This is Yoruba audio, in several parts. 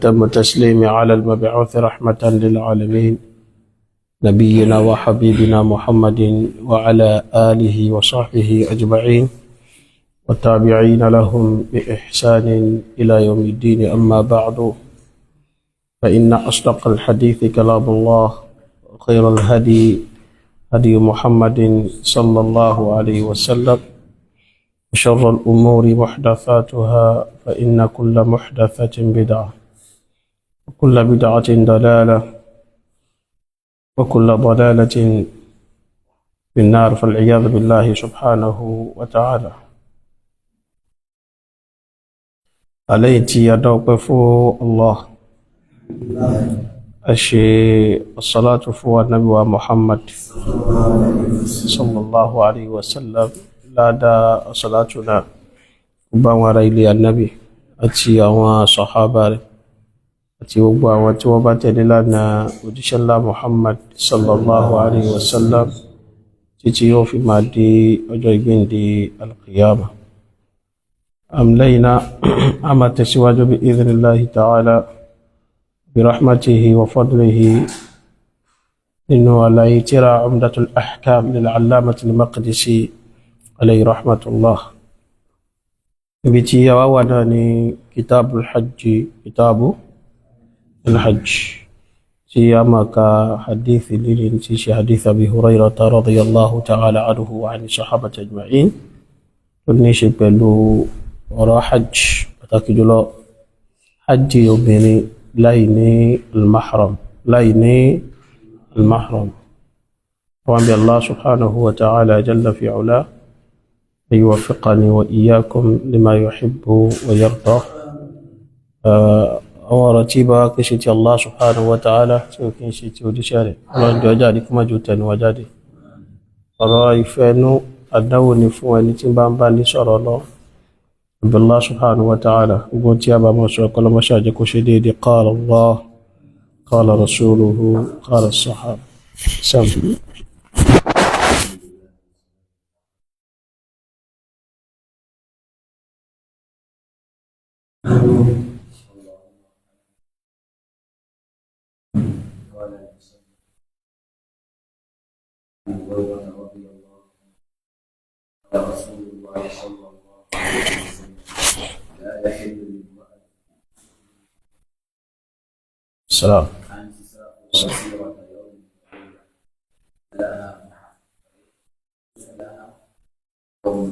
تم تسليمي على المبعوث رحمة للعالمين، نبينا وحبيبنا محمد وعلى آله وصحبه أجمعين والتابعين لهم بإحسان إلى يوم الدين. أما بعد، فإن أصدق الحديث كلام الله، وخير الهدي هدي محمد صلى الله عليه وسلم، وشر الأمور محدثاتها، فإن كل محدثة بدعة، وكل بدعة ضلالة، وكل ضلالة في النار، فالعياذ بالله سبحانه وتعالى. عليتي يدوقف الله أشي الصلاة فوق النبي محمد صلى الله عليه وسلم. Ládàá ọ̀sọ̀látùnà gbogbo àwọn ará ilé ànábì àti àwọn sọ̀hábà rẹ̀ àti gbogbo àwọn tí wọ́n bá tẹ̀lé lánàá òjíṣẹ́ ńlá Muhammad sallallahu alayhi wa sallam títí yóò fi máa di ọjọ́ ìgbéǹde alqiyama. Àmlẹ́yìnà a máa tẹ̀síwájú bí idhnillahi ta'ala bi rahmatihi wa fadlihi nínú àlàyé tírà Umdatul Ahkam lil Allamatil Maqdisi alayhi rahmatullah. Ibi tí a wá wà náà ní kitabu alhajji, kitabu alhajj, tí a máa ka hadithi lílì tí ṣe hadith Abi Hurayrata radiyallahu ta'ala anhu wa ani sahabati ajma'in, tó ní ṣe pẹ̀lú ọ̀rọ̀ hajj, pàtàkì jùlọ hajj obìnrin láì ní almahram, láì ní almahram. Wọ́n bí Allah subhanahu wa ta'ala jalla fi ula أن يوفقني وإياكم لما يحب ويرضى. Àwọn ọ̀rọ̀ tí bá kí ṣe ti Allah subhanahu wa ta'ala tí ó kí ń ṣe ti òjíṣẹ́ rẹ̀, ọlọ́run jọ jáde kó má jù tẹnu wa jáde. Ọ̀rọ̀ ìfẹ́nú àdánwò ni fún ẹni tí bá ń bá ní sọ̀rọ̀ lọ. Allah subhanahu wa ta'ala, gbogbo tí a bá mọ̀ sọ kọlọmọṣà jẹ́ kó ṣe déédéé qala Allah, qala rasuluhu, qala as-sahaba. Sam. رسول الله صلى الله عليه وسلم: لا يحل لامرأة السلام أن تسافر مسيرة يوم وليلة لها ليس لها قوم.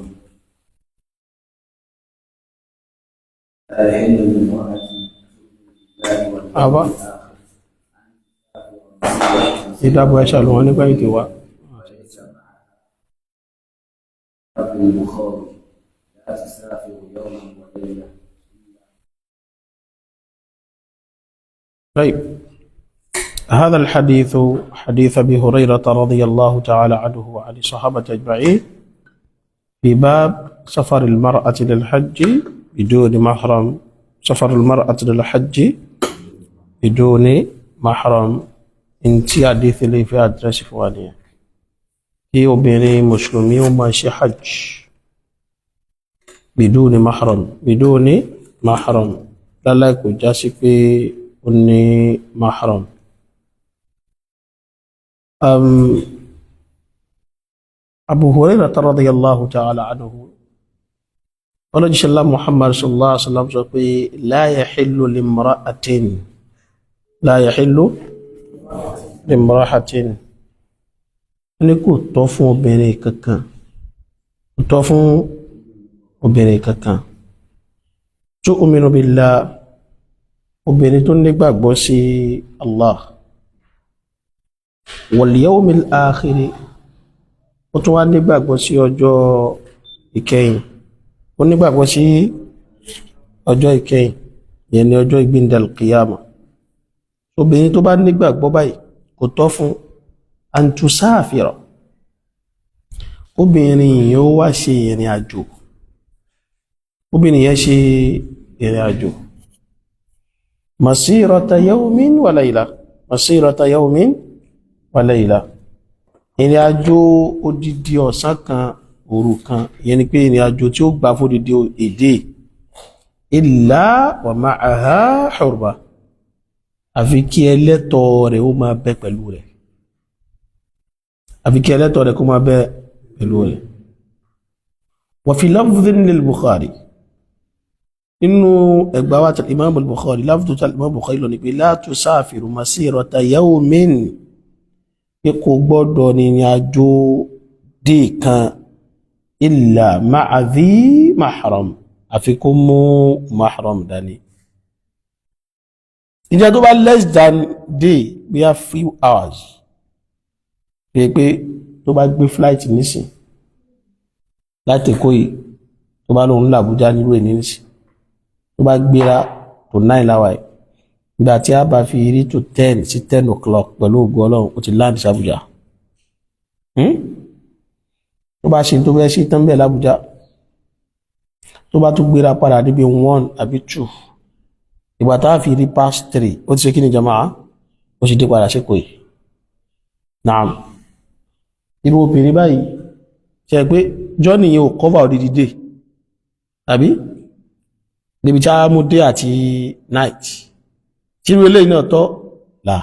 لا يحل لامرأة تؤمن بالله واليوم أبا. الآخر أن تسافر مسيرة Ìdábọ̀ ẹ̀ṣà ló wọ́n nígbà èdè wa. وليس معها البخاري: لا تسافر يوما وليلة. طيب، هذا الحديث حديث أبي هريرة رضي الله تعالى عنه وعن الصحابة أجمعين في باب سفر المرأة للحج بدون محرم، سفر المرأة للحج بدون محرم. انتي حديث اللي في أدرس فوانية kí obìnrin mùsùlùmí ó máa ṣe hajj biduni mahram, biduni mahram, láláì kò já sí pé ó ní mahram. Abu Hurairah radiyallahu ta'ala anhu, ọlọ́jíṣẹ́lá Muhammad sallallahu alaihi wasallam sọ pé la yahillu limra'atin, la yahillu limra'atin, ní kò tọ́ fún obìnrin kankan, kò tọ́ fún obìnrin kankan, tu'minu billah, obìnrin tó nígbàgbọ́ sí Allah, wal yawmil akhir, ó tún wá nígbàgbọ́ sí ọjọ́ ìkẹyìn, ó nígbàgbọ́ sí ọjọ́ ìkẹyìn, ìyẹn ni ọjọ́ ìgbìndàl qiyama. Obìnrin tó bá nígbàgbọ́ báyìí, kò tọ́ fún an tusafira, obìnrin yìí ó wá ṣe ìrìn àjò, obìnrin yẹn ṣe ìrìn àjò masirata yawmin wa layla, masirata yawmin wa layla, ìrìn àjò odidi ọ̀sán kan òru kan, ìyẹn ni pé ìrìn àjò tí ó gbà fódidi èdè, illa wa ma'aha hurba. Àfi kí ẹlẹ́tọ̀ọ́ rẹ̀ ó máa bẹ pẹ̀lú rẹ̀, àfi kí ẹlẹ́tọ̀ọ́ rẹ̀ kó máa bẹ pẹ̀lú rẹ̀. Wa fi lafdhin lil Bukhari, inú ẹgbà wa tí Imam al-Bukhari, lafdhu tí Imam Bukhari lọ ní pé la tusafiru masirata yawmin, pé kò gbọ́dọ̀ ní àjò dé kan, illa ma'a dhi mahram, àfi kó mú mahram dání. Ìjẹ́ tó bá less than day, bí a few hours, pé tó bá gbé flight nísìn láti Èkó yìí, tó bá lóun l'Àbújá nílùú èní nísìn, tó bá gbéra tó 9 láwàá yìí, ìgbà tí a bá fi rí tó 10 sí 10 o'clock, pẹ̀lú ògo Ọlọ́run, ó ti land sí Àbújá. Tó bá ṣe tó fẹ́ ṣe tán bẹ́ẹ̀ l'Àbújá, tó bá tún gbéra padà níbi 1 àbí 2, ìgbà tá a fi rí past 3, ó ti ṣe kí ni jama'a? Ó sì dé padà sí Èkó yìí. Naam, irú obìnrin báyìí ṣe pé journey yẹn ò cover odidi day, àbí níbi tí a mú day àti night, tí irú eléyìí náà tọ́ là.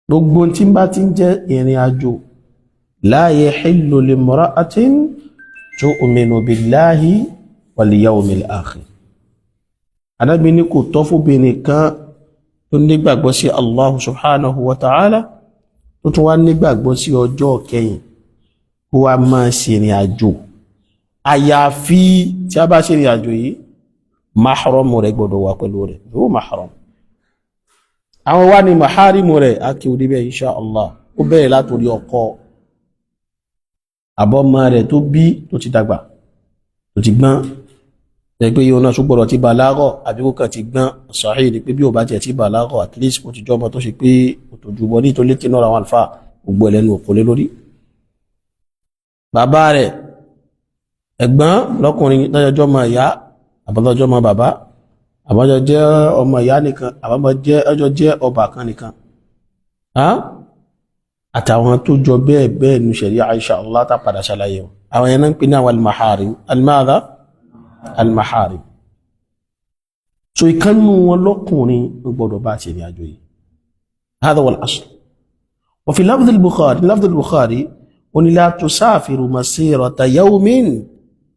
Gbogbo tí ń bá ti ń jẹ́ ìrìn àjò, la yahillu limra'atin tu'minu billahi wal yawmil akhir. Ànábì ní kò tọ́ fóbìnrin kan tó nígbàgbọ́ sí Allahu subhanahu wa ta'ala, tó tún wá nígbàgbọ́ sí ọjọ́ kẹyìn, kó wá máa ṣe ìrìn àjò, àyàfi tí a bá ṣe ìrìn àjò yìí, mahram rẹ̀ gbọ́dọ̀ wà pẹ̀lú rẹ̀. Yóò mahram, àwọn wá ní maharimu rẹ̀, á kí o débẹ̀ insha Allah. Ó bẹ̀rẹ̀ látòrí ọkọ, àbọ́mọ rẹ̀ tó bí, tó ti dàgbà, tó ti gbọ́n, jẹ́ pé yóò náà tó gbọ́dọ̀ ti bàlágọ̀, àbí kó kàn ti gbọ́n. Sahih ni pé bí ò bá tiẹ̀ ti bàlágọ̀, at least ó ti jọ́ ọmọ tó ṣe pé ó tó jùbọ ní ìtòlé tí náà àwọn àlùfáà gbogbo ẹlẹ́nu òkò lé lórí. Bàbá rẹ̀, ẹ̀gbọ́n lọ́kùnrin lọ́jọ́jọ́ ọmọ ìyá, àbọ́lọ́jọ́ ọmọ bàbá, àbọ́jọ́ jẹ́ ọmọ ìyá nìkan, àbọ́jọ́ jẹ́ ọjọ́ jẹ́ ọba kan nìkan, àtàwọn tó jọ bẹ́ẹ̀ bẹ́ẹ̀ nu ṣẹ̀ríà insha Allah tá padà ṣàlàyé wọn. Àwọn yẹn náà ń pè ní àwọn al-maharim. Al-madha? Al-maharim. So ìkànnù wọn lọ́kùnrin ló gbọ́dọ̀ bá ṣe ìrìn àjò yìí. Hadha wal asl. Wa fi lafdh al-Bukhari, lafdh al-Bukhari ó ní la tusafiru masirata yawmin,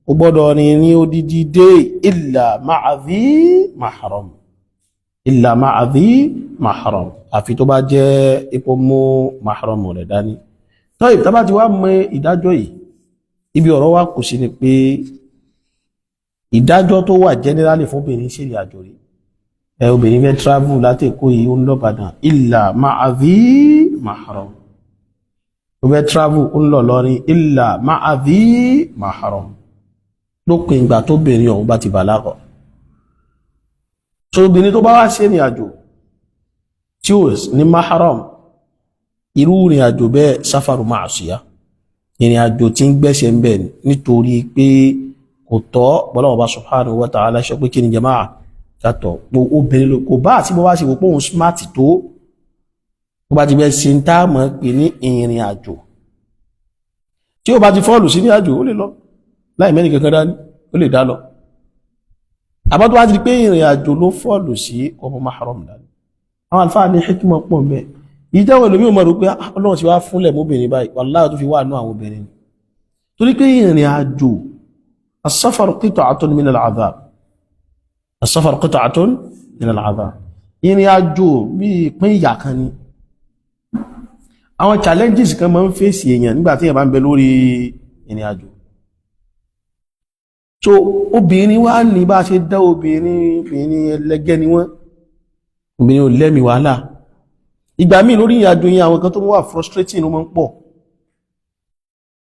ó gbọ́dọ̀ rìn ní odidi dé, illa ma'a dhi mahram, illa ma'a dhi mahram, àfi tó bá jẹ́ ipò mú mahram rẹ̀ dání. Tọ́yì, tá bá ti wá mọ ìdájọ́ yìí, ibi ọ̀rọ̀ wa kù sí ni pé ìdájọ́ tó wà generally fún obìnrin ṣe ìrìn àjò rí ẹ, obìnrin fẹ́ travel láti Èkó yìí, ó ń lọ Ìbàdàn, illa ma'a dhi mahram. Ó fẹ́ travel, ó ń lọ Ìlọrin, illa ma'a dhi mahram, lópin ìgbà tó obìnrin ọ̀hún bá ti bàlágà. So obìnrin tó bá wá ṣe ìrìn àjò tí ó ní mahram, irú ìrìn àjò bẹ́ẹ̀, sáfàrù ma'asiya, ìrìn àjò tí ń gbẹ́sẹ̀ ń bẹ̀, nítorí pé kò tọ́. Bọ́lá subhanahu wa ta'ala sọ pé kí ni jama'a yàtọ̀ obìnrin kò bá àti bó bá ṣe wò pé òun smart tó, bó bá ti bẹ́ ṣe ń tá mọ̀ pé ní ìrìn àjò, tí ó bá ti fall sí ní àjò, ó lè lọ láì mẹ́rin kankan dání, ó lè dá lọ. Àbá tó bá ti di pé ìrìn àjò ló fall sí, ọmọ mahram dání. Àwọn àlùfáà ní hikima pọ̀ mẹ́ ìjẹ́wọ̀ ìlú mi ò mọ̀ rò pé Ọlọ́run ti wá fúnlẹ̀ mọ́bìnrin báyìí. Wallahi, tó fi wà ní àwọn obìnrin, torí pé ìrìn àjò, as-safaru qit'atun min al-'adhab, as-safaru qit'atun min al-'adhab. Ìrìn àjò bí ìpín ìyà kan ni. Àwọn challenges kan máa ń fèsì èèyàn nígbà tí èèyàn bá ń bẹ lórí ìrìn àjò. So obìnrin wá ní bá ṣe dá obìnrin, obìnrin ẹlẹgẹ́ ni wọ́n, obìnrin ò lẹ́mìí wàhálà. Ìgbà míì lórí ìrìn àjò yẹn, àwọn kan tó wà frustrating ló máa ń pọ̀.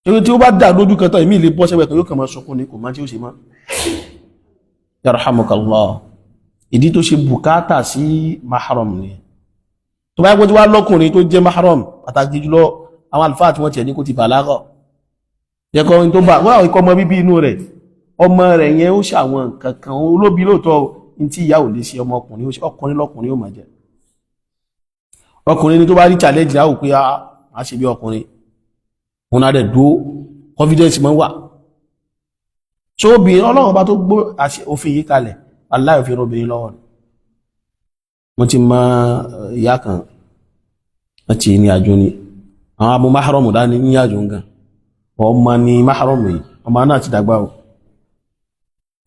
Torí tí ó bá dà lójú kan tán, ìmí lè bọ́ sẹ́gbẹ̀ kan, yóò kàn máa sọkún ní kò má tí ó ṣe má. Yarhamukallah. Ìdí tó ṣe bùkátà sí mahram ni, tó bá yẹ kó tí wá lọ́kùnrin tó jẹ́ mahram, pàtàkì jùlọ àwọn àlùfáà tí wọ́n tiẹ̀ ní kó ti bàlágà, yẹ́kọ́ tó bá wọ́n ikọ́ ọmọ bíbí inú rẹ̀, ọmọ rẹ̀ yẹn, ó ṣàwọn nǹkan kan olóbi lóòótọ́ ní tí ìyá ò lè ṣe, ọmọkùnrin ó ṣe. Ọkùnrin lọ́kùnrin ó máa jẹ́ ọkùnrin ni. Tó bá rí challenge, á wò pé a ṣe bí ọkùnrin òun náà dẹ̀ dúó, confidence máa ń wà. So obìnrin, Ọlọ́run bá tó gbó òfin yìí kalẹ̀, aláì òfin obìnrin lọ́wọ́ ni. Mo ti mọ ìyá kan láti ní àjò ni àwọn abú mahram dání ní àjò nǹkan. Ọmọ ni mahram yìí, ọmọ náà ti dàgbà o.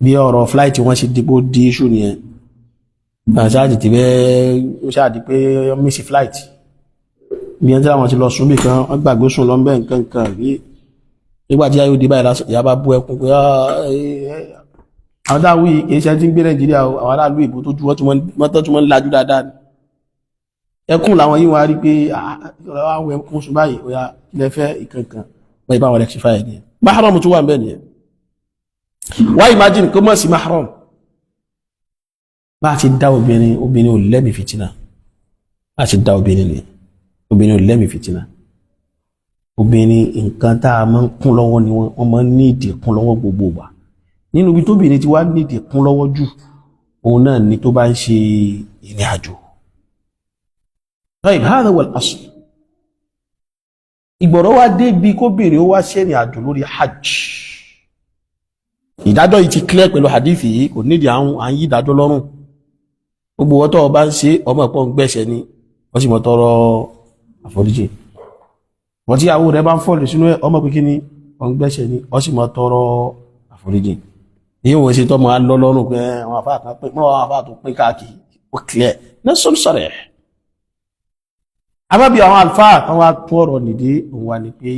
Bí ọ̀rọ̀ flight wọ́n ṣe dípò di issue nìyẹn. Ṣáàjì ti bẹ́ ó ṣáàdì pé miss flight. Bí ẹni tí àwọn ti lọ sùn bí kan, wọ́n gbàgbé sùn lọ bẹ́ẹ̀ nǹkan nǹkan rí. Nígbà tí ayé òde báyìí lásán, ìyá bá bú ẹkún pé àwọn táwọn yìí kì í ṣe tí ń gbé Nàìjíríà o, àwọn aráàlú ìbò tó ju wọ́n tún wọ́n ń lajú dáadáa ni. Ẹkún làwọn yìí wá rí pé àwọn ẹkún sùn báyìí, ó yá, ilẹ̀ fẹ́ ìkankan wọ́n ìbá wọn rectify ẹ̀ nìyẹn. Mahram tún wà ń bẹ́ẹ̀ nìyẹn. Why imagine kó mọ̀ sí mahram? Bá a ti dá obìnrin, obìnrin ò lẹ́mìí fìtínà. Bá a ti dá obìnrin nìyẹn, obìnrin ò lẹ́mìí fìtínà. Obìnrin, nǹkan tá a máa ń kún lọ́wọ́ ni wọ́n máa ń ní ìdí kún lọ́wọ́ gbogbo ìgbà. Nínú ibi tóbìnrin ti wá ní ìdí kún lọ́wọ́ jù, òun náà ni tó bá ń ṣe ìrìn àjò. طيب، هذا هو الأصل. Ìgbọ̀rọ̀ wá dé bí kóbìnrin ó wá ṣe ìrìn àjò lórí hajj. Ìdájọ́ yìí ti clear pẹ̀lú hadith yìí, kò nídìí àwọn à ń yí ìdájọ́ lọ́rùn. Gbogbo wọ́n tó o bá ń ṣe, ọmọ ẹ̀pọ̀ ń gbẹ̀ṣẹ̀ ni, wọ́n sì mọ̀ tọrọ àforíjì. Wọ́n tí ìyàwó rẹ̀ bá ń fọ́ọ̀lù sínú ẹ̀, ọmọ pé kí ni, wọ́n ń gbẹ̀ṣẹ̀ ni, wọ́n sì mọ̀ tọrọ àforíjì. Èyí wọ́n ṣe tọ́mọ lọ lọ́rùn pé àwọn àfáà kan pín mọ́, àwọn àfáà tó pín káàkiri, ó clear nẹ́sọ̀n sọ̀rẹ̀. Àbábí àwọn àlùfáà kan wá tún ọ̀rọ̀ nìdí òun wà ní pé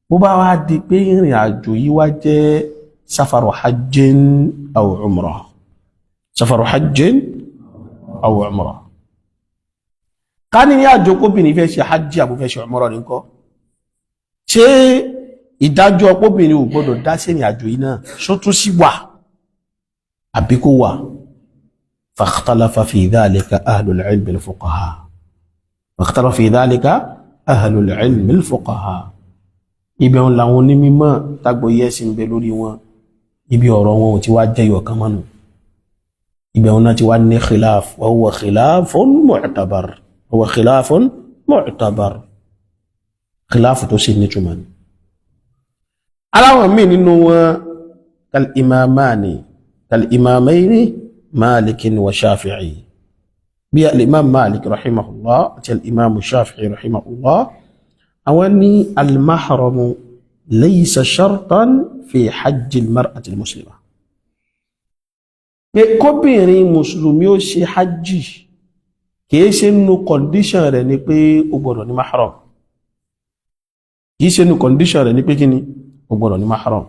bó bá wá di pé ìrìn àjò yìí wá jẹ́ safaru hajjin aw umrah, safaru hajjin aw umrah, ká ní ní àjò kóbìnrin fẹ́ ṣe hajj àbò fẹ́ ṣe umrah ní kọ́, ṣé ìdájọ́ kóbìnrin ò gbọ́dọ̀ dá sí ìrìn àjò yìí náà ṣó tún sí wà àbí kó wà? فاختلف في ذلك أهل العلم الفقهاء، فاختلف في ذلك أهل العلم الفقهاء. Ibẹ̀ ń làwọn onímọ̀ tágbọ̀ yẹ́ sí ń bẹ lórí wọn, ibi ọ̀rọ̀ wọn ò ti wá jẹyọ kan mọ́nu, ibẹ̀ wọn náà ti wá ní خلاف، وهو خلاف معتبر، وهو خلاف معتبر، خلاف tó sì nítumọ̀ ni. Aláwọn míì nínú wọn كالإمامان كالإمامين مالك وشافعي، bí الإمام مالك رحمه الله àti الإمام شافعي رحمه الله, àwọn ní المحرم ليس شرطا في حج المرأة المسلمة, pé kóbìnrin mùsùlùmí ó ṣe hajj, kìí ṣe nínú condition rẹ̀ ni pé ó gbọ́dọ̀ ní mahram. Kìí ṣe nínú condition rẹ̀ ni pé kíni, ó gbọ́dọ̀ ní mahram.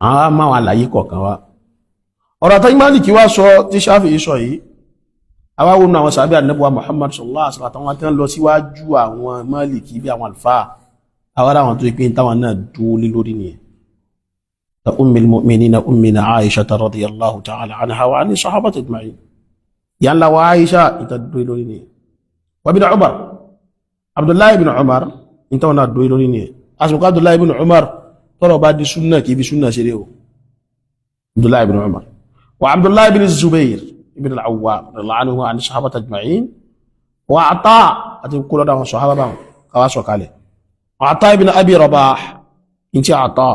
Àwọn máa wà láyé kọ̀ọ̀kan wá ọ̀rọ̀ tó Málíkì wá sọ tí Ṣáfi'í sọ yìí, awáwo nu àwọn sàbí ànábì Muhammad sallallahu alaihi wasallam, àtàwọn tí wọ́n lọ síwájú àwọn Málíkì bí àwọn àlùfáà, àwọn àwọn tó pín táwọn náà dúró lé lórí nìyẹn. أم المؤمنين أمنا عائشة رضي الله تعالى عنها وعن الصحابة أجمعين, يلا وعائشة ìtàdúró lórí nìyẹn. وابن عمر, عبد الله ibn Umar, ìtàwọn náà dúró lórí nìyẹn. Àsìkò Abdullahi ibn Umar, tọ́rọ̀ bá di súnà, kìí fi súnà ṣeré o. Abdullahi ibn Umar وعبد الله بن الزبير ibn al-Awwam رضي الله عنه وعن الصحابة أجمعين وعطاء, àti kúrò dáwọn sọ̀hábà báwọn káwá sọ̀kalẹ̀, وعطاء ibn Abi Rabah, in tí Ata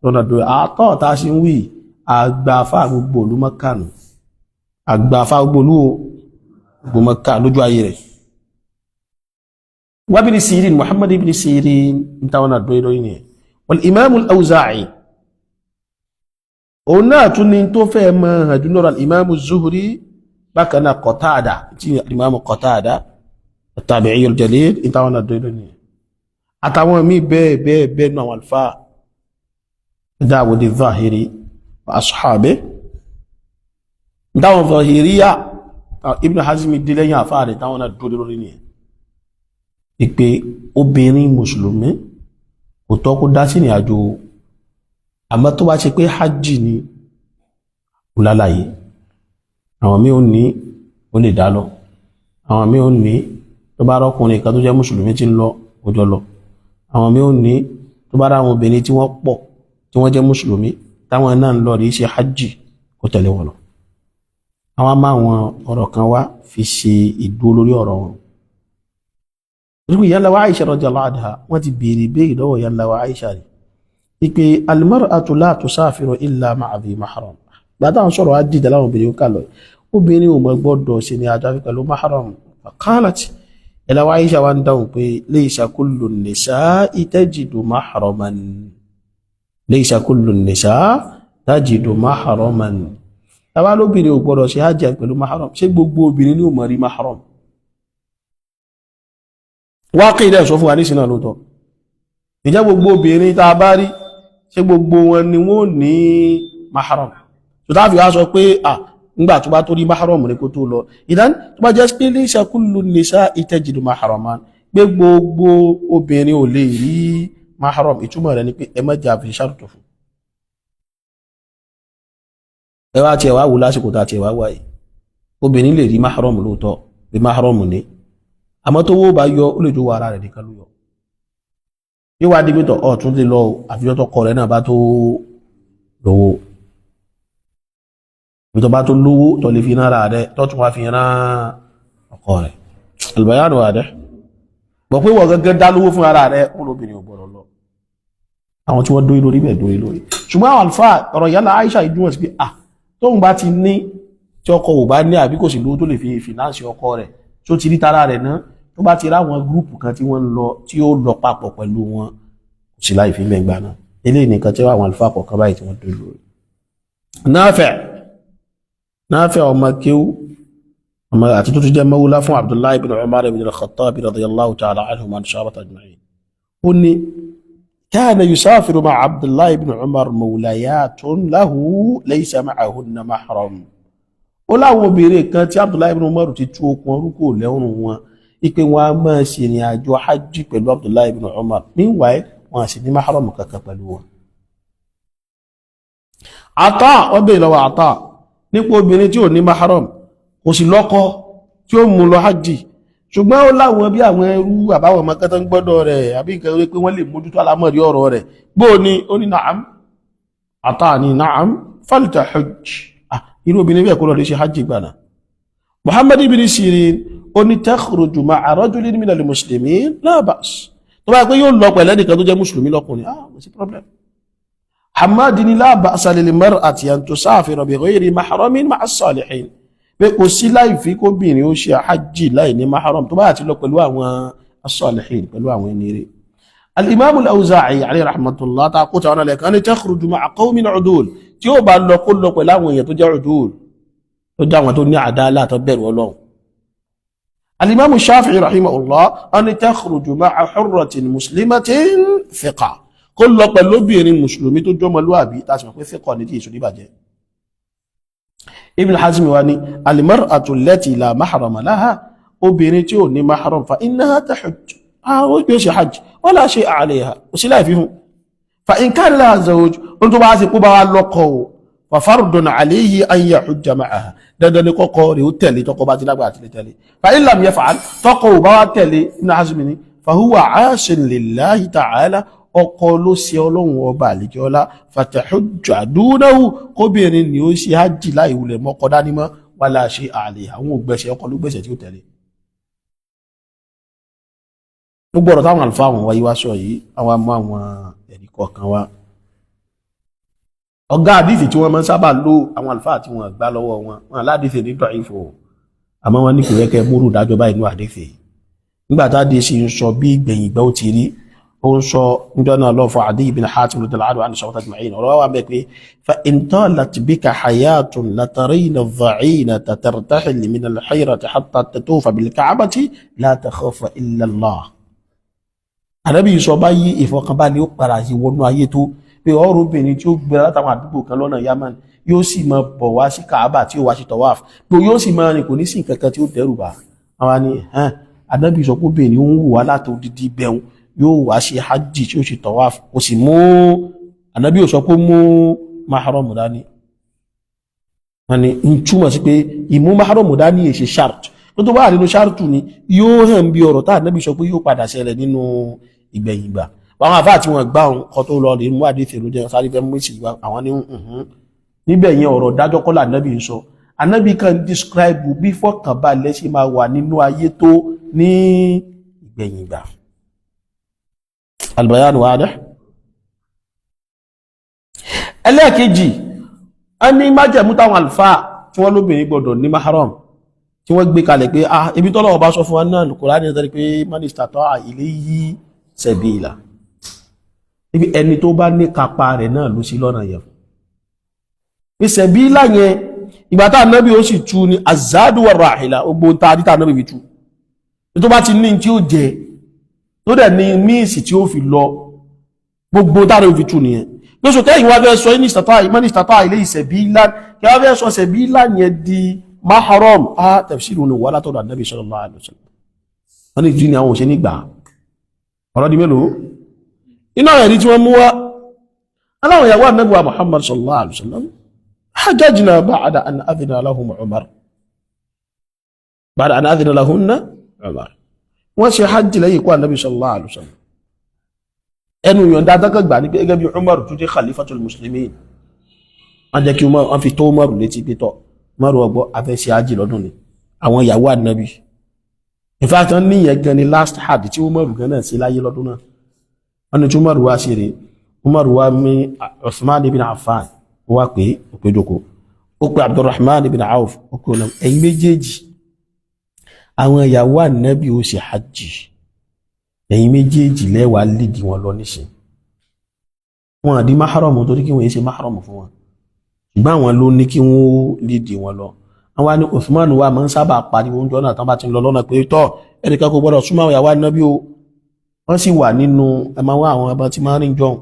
lọ́nà dúró. Ata tá a ṣe ń wí, àgbàfà gbogbo olú Mọ́kà nù, àgbàfà gbogbo olú gbogbo Mọ́kà lójú ayé rẹ̀. وابن سيرين, محمد ibn Sirin, ń táwọn náà dúró lórí nìyẹn. والإمام الأوزاعي, òun náà tún ní tó fẹ́ mọ́ àdúnlọ́rọ̀ الإمام الزهري, bákan náà Qatada, tí الإمام Qatada التابعي الجليل, ń táwọn náà dúró lórí nìyẹn, àtàwọn míì bẹ́ẹ̀ bẹ́ẹ̀ bẹ́ẹ̀ nù àwọn àlùfáà, Dawud al-Zahiri وأصحابه, dáwọn Zahiriya, Ibn Hazmi dé lẹ́yìn àfáà rẹ̀, táwọn náà dúró lórí nìyẹn, ìpè obìnrin mùsùlùmí kò tọ́ kó dá sí ìrìn àjò, àmọ́ tó bá ṣe pé hajj ni, kò lálàyé. Àwọn míì ò ní ó lè dá lọ, àwọn míì ò ní tó bá rọ́kùnrin kan tó jẹ́ mùsùlùmí tí ń lọ, ó jọ lọ. Àwọn míì ò ní tó bá ráwọn obìnrin tí wọ́n pọ̀ tí wọ́n jẹ́ mùsùlùmí táwọn náà ń lọ rí ṣe hajj, kó tẹ̀lé wọn lọ. Àwọn máa wọn ọ̀rọ̀ kan wá fi ṣe ìdúró lórí ọ̀rọ̀ wọn. Ríkù ìyá wa Aisha رضي الله عنها, wọ́n ti béèrè béèrè lọ́wọ́ ìyá wa Aisha rí ipe المرأة لا تسافر إلا مع ذي محرم. Gbàtà àwọn sọ̀rọ̀ á dìde láwọn obìnrin kà lọ, Obìnrin ò mọ̀ gbọ́dọ̀ ṣe ní àjò pẹ̀lú mahram. Qalat, ìlàwọ̀ Aisha wa ń dáhùn pé laysa kullu nisa'i tajidu mahraman, laysa kullu nisa'i tajidu mahraman. Tàbá lóbìnrin ò gbọ́dọ̀ ṣe hajj pẹ̀lú mahram, ṣé gbogbo obìnrin ní ò mọ̀ rí mahram? Wákì ilẹ̀ sọ fún wa nísìnà lóòtọ́, ìjẹ́ gbogbo obìnrin tá a bá rí, ṣé gbogbo wọn ni wọ́n ní mahram? Tó tá fi wá sọ pé à ńgbà tó bá tó rí mahram ní kó tó lọ. Ìdán tó bá jẹ́ pé laysa kullu nisa'i tajidu mahraman, pé gbogbo obìnrin ò lè rí mahram, ìtumọ̀ rẹ̀ ni pé ẹ má jà fi ṣàrùtò fún ẹ. Wá tiẹ̀ wá wò lásìkò tá a tiẹ̀ wá wáyé, obìnrin lè rí mahram lóòótọ́, bí mahram ní, àmọ́ tó wó bá yọ, ó lè jó wa ara rẹ̀ nìkan ló yọ. Yóò wá dígbìtọ̀ ọ̀tún lè lọ, àfijọ́ tó kọ rẹ̀ náà bá tó lówó, ibi tó bá tó lówó tó lè fi rán ara rẹ̀, tó tún wá fi rán ọkọ rẹ̀. Albayanu wà dẹ́ bọ̀ pé wọ́n gẹ́gẹ́ dá lówó fún ara rẹ̀, ó lóbìnrin ò gbọ́dọ̀ lọ. Àwọn tí wọ́n dórí lórí bẹ́ẹ̀ dórí lórí, ṣùgbọ́n àwọn àlùfáà, ọ̀rọ̀ yálà Aisha ìdúnwọ̀n sí pé à tóun bá ti ní, tí ọkọ ò bá ní àbí kò sì lówó tó lè fi finance ọkọ rẹ̀, tó ti rí tara rẹ̀ náà, tó bá ti ráwọn group kan tí wọ́n ń lọ, tí ó lọ papọ̀ pẹ̀lú wọn, kò sí láì fi mẹ́gbà náà. Eléyìí nìkan tí àwọn àlùfáà kọ̀ọ̀kan báyìí tí wọ́n dórí lórí. Nafi', Nafi' ọmọ kéwú ọmọ àti tó ti jẹ́ mawla fún Abdullahi ibn Umar ibn al-Khattab radiyallahu ta'ala anhum an sahabati ajma'in, ó ní kana yusafiru ma'a Abdullahi ibn Umar mawlayatun lahu laysa ma'ahunna mahram. Ó láwọn obìnrin kan tí Abdullahi ibn Umar ti tú okùn orúkọ lẹ́rùn wọn, ipe wọn a máa ṣe ìrìn àjò hajj pẹ̀lú Abdullahi ibn Umar, meanwhile wọn sì ní mahram kankan pẹ̀lú wọn. Ata, wọ́n bèèrè lọ́wọ́ Ata nípa obìnrin tí ò ní mahram, kò sì lọ́kọ tí ó mú lọ hajj, ṣùgbọ́n ó láwọn bí àwọn ẹrú àbáwọn ọmọ kẹta ń gbọ́dọ̀ rẹ̀ àbí nǹkan wípé wọ́n lè mójútó alámọ̀rí ọ̀rọ̀ rẹ̀. Bó ní ó ní na'am, Ata ní na'am, faltahujj. Irú obìnrin bẹ́ẹ̀ kó lọ lè ṣe hajj gbàna. Muhammad ibn Sirin ó ní takhruju ma'a rajulin minal muslimin la ba's, tó bá yẹ pé yóò lọ pẹ̀lẹ́ nìkan tó jẹ́ mùsùlùmí lọ́kùnrin, ah, kò sí problem. Hamad ní la ba'sa lil mar'ati an tusafira bi ghayri mahramin ma'a as-salihin, pé kò sí láì fi kóbìnrin ó ṣe hajj láì ní mahram, tó bá àti lọ pẹ̀lú àwọn as-salihin, pẹ̀lú àwọn ẹni rẹ̀. Al-imam al-Awza'i alayhi rahmatullah ta kó tàwọn alẹ́ ní takhruju ma'a qawmin udul, tí ó bá lọ, kó lọ pẹ̀lú àwọn èèyàn tó jẹ́ udul, tó jẹ́ àwọn tó ní àdáàlà, tó bẹ̀rù Ọlọ́run. Al-imam Shafi'i rahimahullah ní takhruju ma'a hurratin muslimatin thiqa, kó lọ pẹ̀lú obìnrin mùsùlùmí tó jọmọlúwàbí, tá a sì mọ̀ pé thiqa ní tí èso níbàjẹ́. Ibn Hazm wa ní al-mar'atu allati la mahrama laha, obìnrin tí ò ní mahram, fa innaha tahujj, ó gbé ṣe hajj, wala shay'a alayha, kò sí láì fífún. Fa in kana laha zawj, ó tó bá ṣe kó bá wá lọ́kọ o, fa fardun alayhi an yahujja ma'aha, dandan ní kọ́kọ́ rẹ̀ ó tẹ̀lé, tọkọ bá ti lágbára àti lè tẹ̀lé. Fa in lam yaf'al, tọkọ ò bá wá tẹ̀lé, Ibn Hazm ní fa huwa 'asin lillahi ta'ala, ọkọ ló ṣe Ọlọ́run ọba àlejòọlá. Fatahujja dunahu, kóbìnrin ni ó ṣe hajj láì wulẹ̀ mọ́kọ dání mọ́, wala shay'a alayha, àwọn ògbẹ̀ṣẹ̀, ọkọ ló gbẹ̀ṣẹ̀ tí ó tẹ̀lé. Gbogbo ọ̀rọ̀ táwọn àlùfáà àwọn wáyé wá sọ yìí, àwọn amú àwọn ẹ̀rí kọ̀ọ̀kan wá. Ọ̀gá àdìsí tí wọ́n máa ń sábà lò, àwọn àlùfáà tí wọ́n gbá lọ́wọ́ wọn, wọn aládìsí ní dọ̀ìfò, àmọ́ wọn ní kò yẹ kẹ́ múrù dájọ́ báyìí ní àdìsí. Nígbà tá àdìsí ń sọ bí ìgbẹ̀yìn ìgbà ó ti rí, ó ń sọ níjọ́ náà lọ fún Adi ibn Hatim radiyallahu anhu sọ̀rọ̀ ajma'in, ọ̀rọ̀ wa bẹ̀ pé fa in talat bika hayatun latarayna dha'inata tartahil min al-hayrati hatta tatufa bil ka'bati la takhafa illa Allah. Ànábì sọ báyìí, ìfọkànbalẹ̀ ó padà sí wọnú ayé tó pé ọ̀rọ̀ obìnrin tí ó gbéra látàwọn àdúgbò kan lọ́nà Yaman, yóò sì máa bọ̀ wá sí Kaaba tí ó wá sí tawaf, pé yóò sì máa rìn, kò ní sí nǹkan kan tí ó dẹ́rù bá àwọn ni. Ànábì sọ pé obìnrin ń wù wá láti odidi bẹ̀rù, yóò wá sí hajj tí ó ṣe tawaf, kò sì mú, Ànábì ò sọ pé mú mahram dání. Wọ́n ní ń túmọ̀ sí pé ìmú mahram dání èṣe shart tó tó bá nínú shartu ni yóò hàn bí ọ̀rọ̀ tá Ànábì sọ pé yóò padà ṣẹlẹ̀ nínú ìgbẹ̀yìn ìgbà. Àwọn àfáà tí wọ́n gbá òun kọ́ tó lọ lè mú àdéhìí ló jẹ́ sáré fẹ́ mú ìsì wá, àwọn ní níbẹ̀ yẹn, ọ̀rọ̀ dájọ́ kọ́ lànábì ń sọ. Ànábì kan describe bí fọkànbalẹ̀ ṣe máa wà nínú ayé tó ní ìgbẹ̀yìn ìgbà. Albayan wadih. Ẹlẹ́ẹ̀kejì, a ní májẹ̀mú táwọn àlùfáà tí wọ́n lóbìnrin gbọ́dọ̀ ní mahram, tí wọ́n gbé kalẹ̀ pé ah, ibi tọ́lọ́wọ́ bá sọ fún wa náà Kùránì ní pé man istata'a ilayhi sabila, ibi ẹni tó bá ní kápá rẹ̀ náà ló sí lọ́nà yẹn fún pé sabila yẹn. Ìgbà tá ànábì ó sì tú ní azadu wa rahila, gbogbo ta àdítà ànábì fi tú, tó bá ti ní tí ó jẹ, tó dẹ̀ ní míìsì tí ó fi lọ, gbogbo tá ànábì fi tú nìyẹn. Pé so kẹ́yìn wá fẹ́ sọ ní man istata'a ilayhi sabila, kí wá fẹ́ sọ sabila yẹn di mahram, a tafsiru ni wà látọ̀dọ̀ ànábì sallallahu alaihi wasallam. Wọ́n ní ìdí ni àwọn òṣè nígbà. Ọ̀rọ̀ di mélòó iná ẹ̀rí tí wọ́n mú wá? Aláwọ̀ ìyàwó ànábì wa Muhammad sallallahu alaihi wasallam hajjajna ba'da an adhina lahum Umar, ba'da an adhina lahunna Umar. Wọ́n ṣe hajj lẹ́yìn ikú ànábì sallallahu alaihi wasallam. Ẹnu yọ̀ǹda dákàgbà ní gẹ́gẹ́ bí Umar tó jẹ́ khalifatul muslimin, wọ́n jẹ́ kí wọ́n fi tó Umar létí pé, tọ́ Umar, ọgbọ́ afẹ́ ṣe hajj lọ́dún ni, àwọn ìyàwó ànábì. In fact, wọ́n níyẹn gan ni last hajj tí Umar gan náà ṣe láyé lọ́dún náà. Wọ́n ní tí Umar wá ṣe rèé, Umar wá mi Uthman ibn Affan, ó wá pé ó pé jókòó, ó pé Abdurrahman ibn Auf, ó pé ọ̀nà ẹ̀yin méjèèjì, àwọn ìyàwó ànábì ó ṣe hajj, ẹ̀yin méjèèjì lẹ́wàá lídìí wọn lọ níṣẹ́. Wọn àdí mahram, torí kí wọ́n yé ṣe mahram fún wọn, ṣùgbọ́n àwọn ló ní kí wọ́n lídìí wọn lọ. Àwọn ní Uthman wa máa ń sábà pariwo oúnjẹ náà tán bá ti ń lọ lọ́nà pé, tọ́, ẹnìkan kò gbọ́dọ̀ súnmọ́ àwọn ìyàwó ànábì o. Wọ́n sì wà nínú ẹ máa wá àwọn ọba tí máa ń rìn jọ̀hún,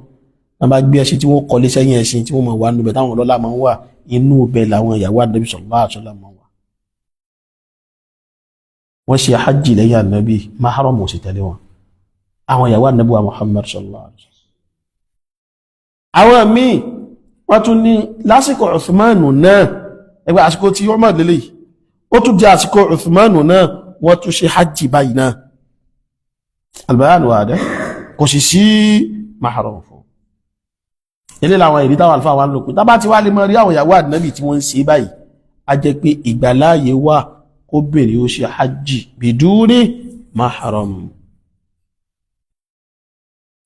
wọ́n bá gbé ẹṣin tí wọ́n kọ́lé sẹ́yìn ẹṣin tí wọ́n máa wà níbẹ̀, táwọn ọlọ́lá máa ń wà inú ibẹ̀ làwọn ìyàwó ànábì sallallahu alaihi wasallam máa wà. Wọ́n ṣe hajj lẹ́yìn ànábì, mahram ò sì tẹ̀lé wọn, àwọn ìyàwó ànábì wa Muhammad sallallahu alaihi wasallam. Àwọn míì wọ́n tún ní lásìkò Uthmanu náà, ẹgbẹ́ àsìkò tí Umar lélẹ̀, ó tún jẹ́ àsìkò Uthmanu náà, wọ́n tún ṣe hajj báyìí náà. Albayan wà dẹ́, kò sì sí mahram fún ilé. Làwọn ìrí táwọn àlùfáà wà ń lò pé tábà ti wá lè mọ rí àwọn ìyàwó ànábì tí wọ́n ń ṣe báyìí, a jẹ́ pé ìgbàláàyè wà kó bèrè ó ṣe hajj biduni mahram.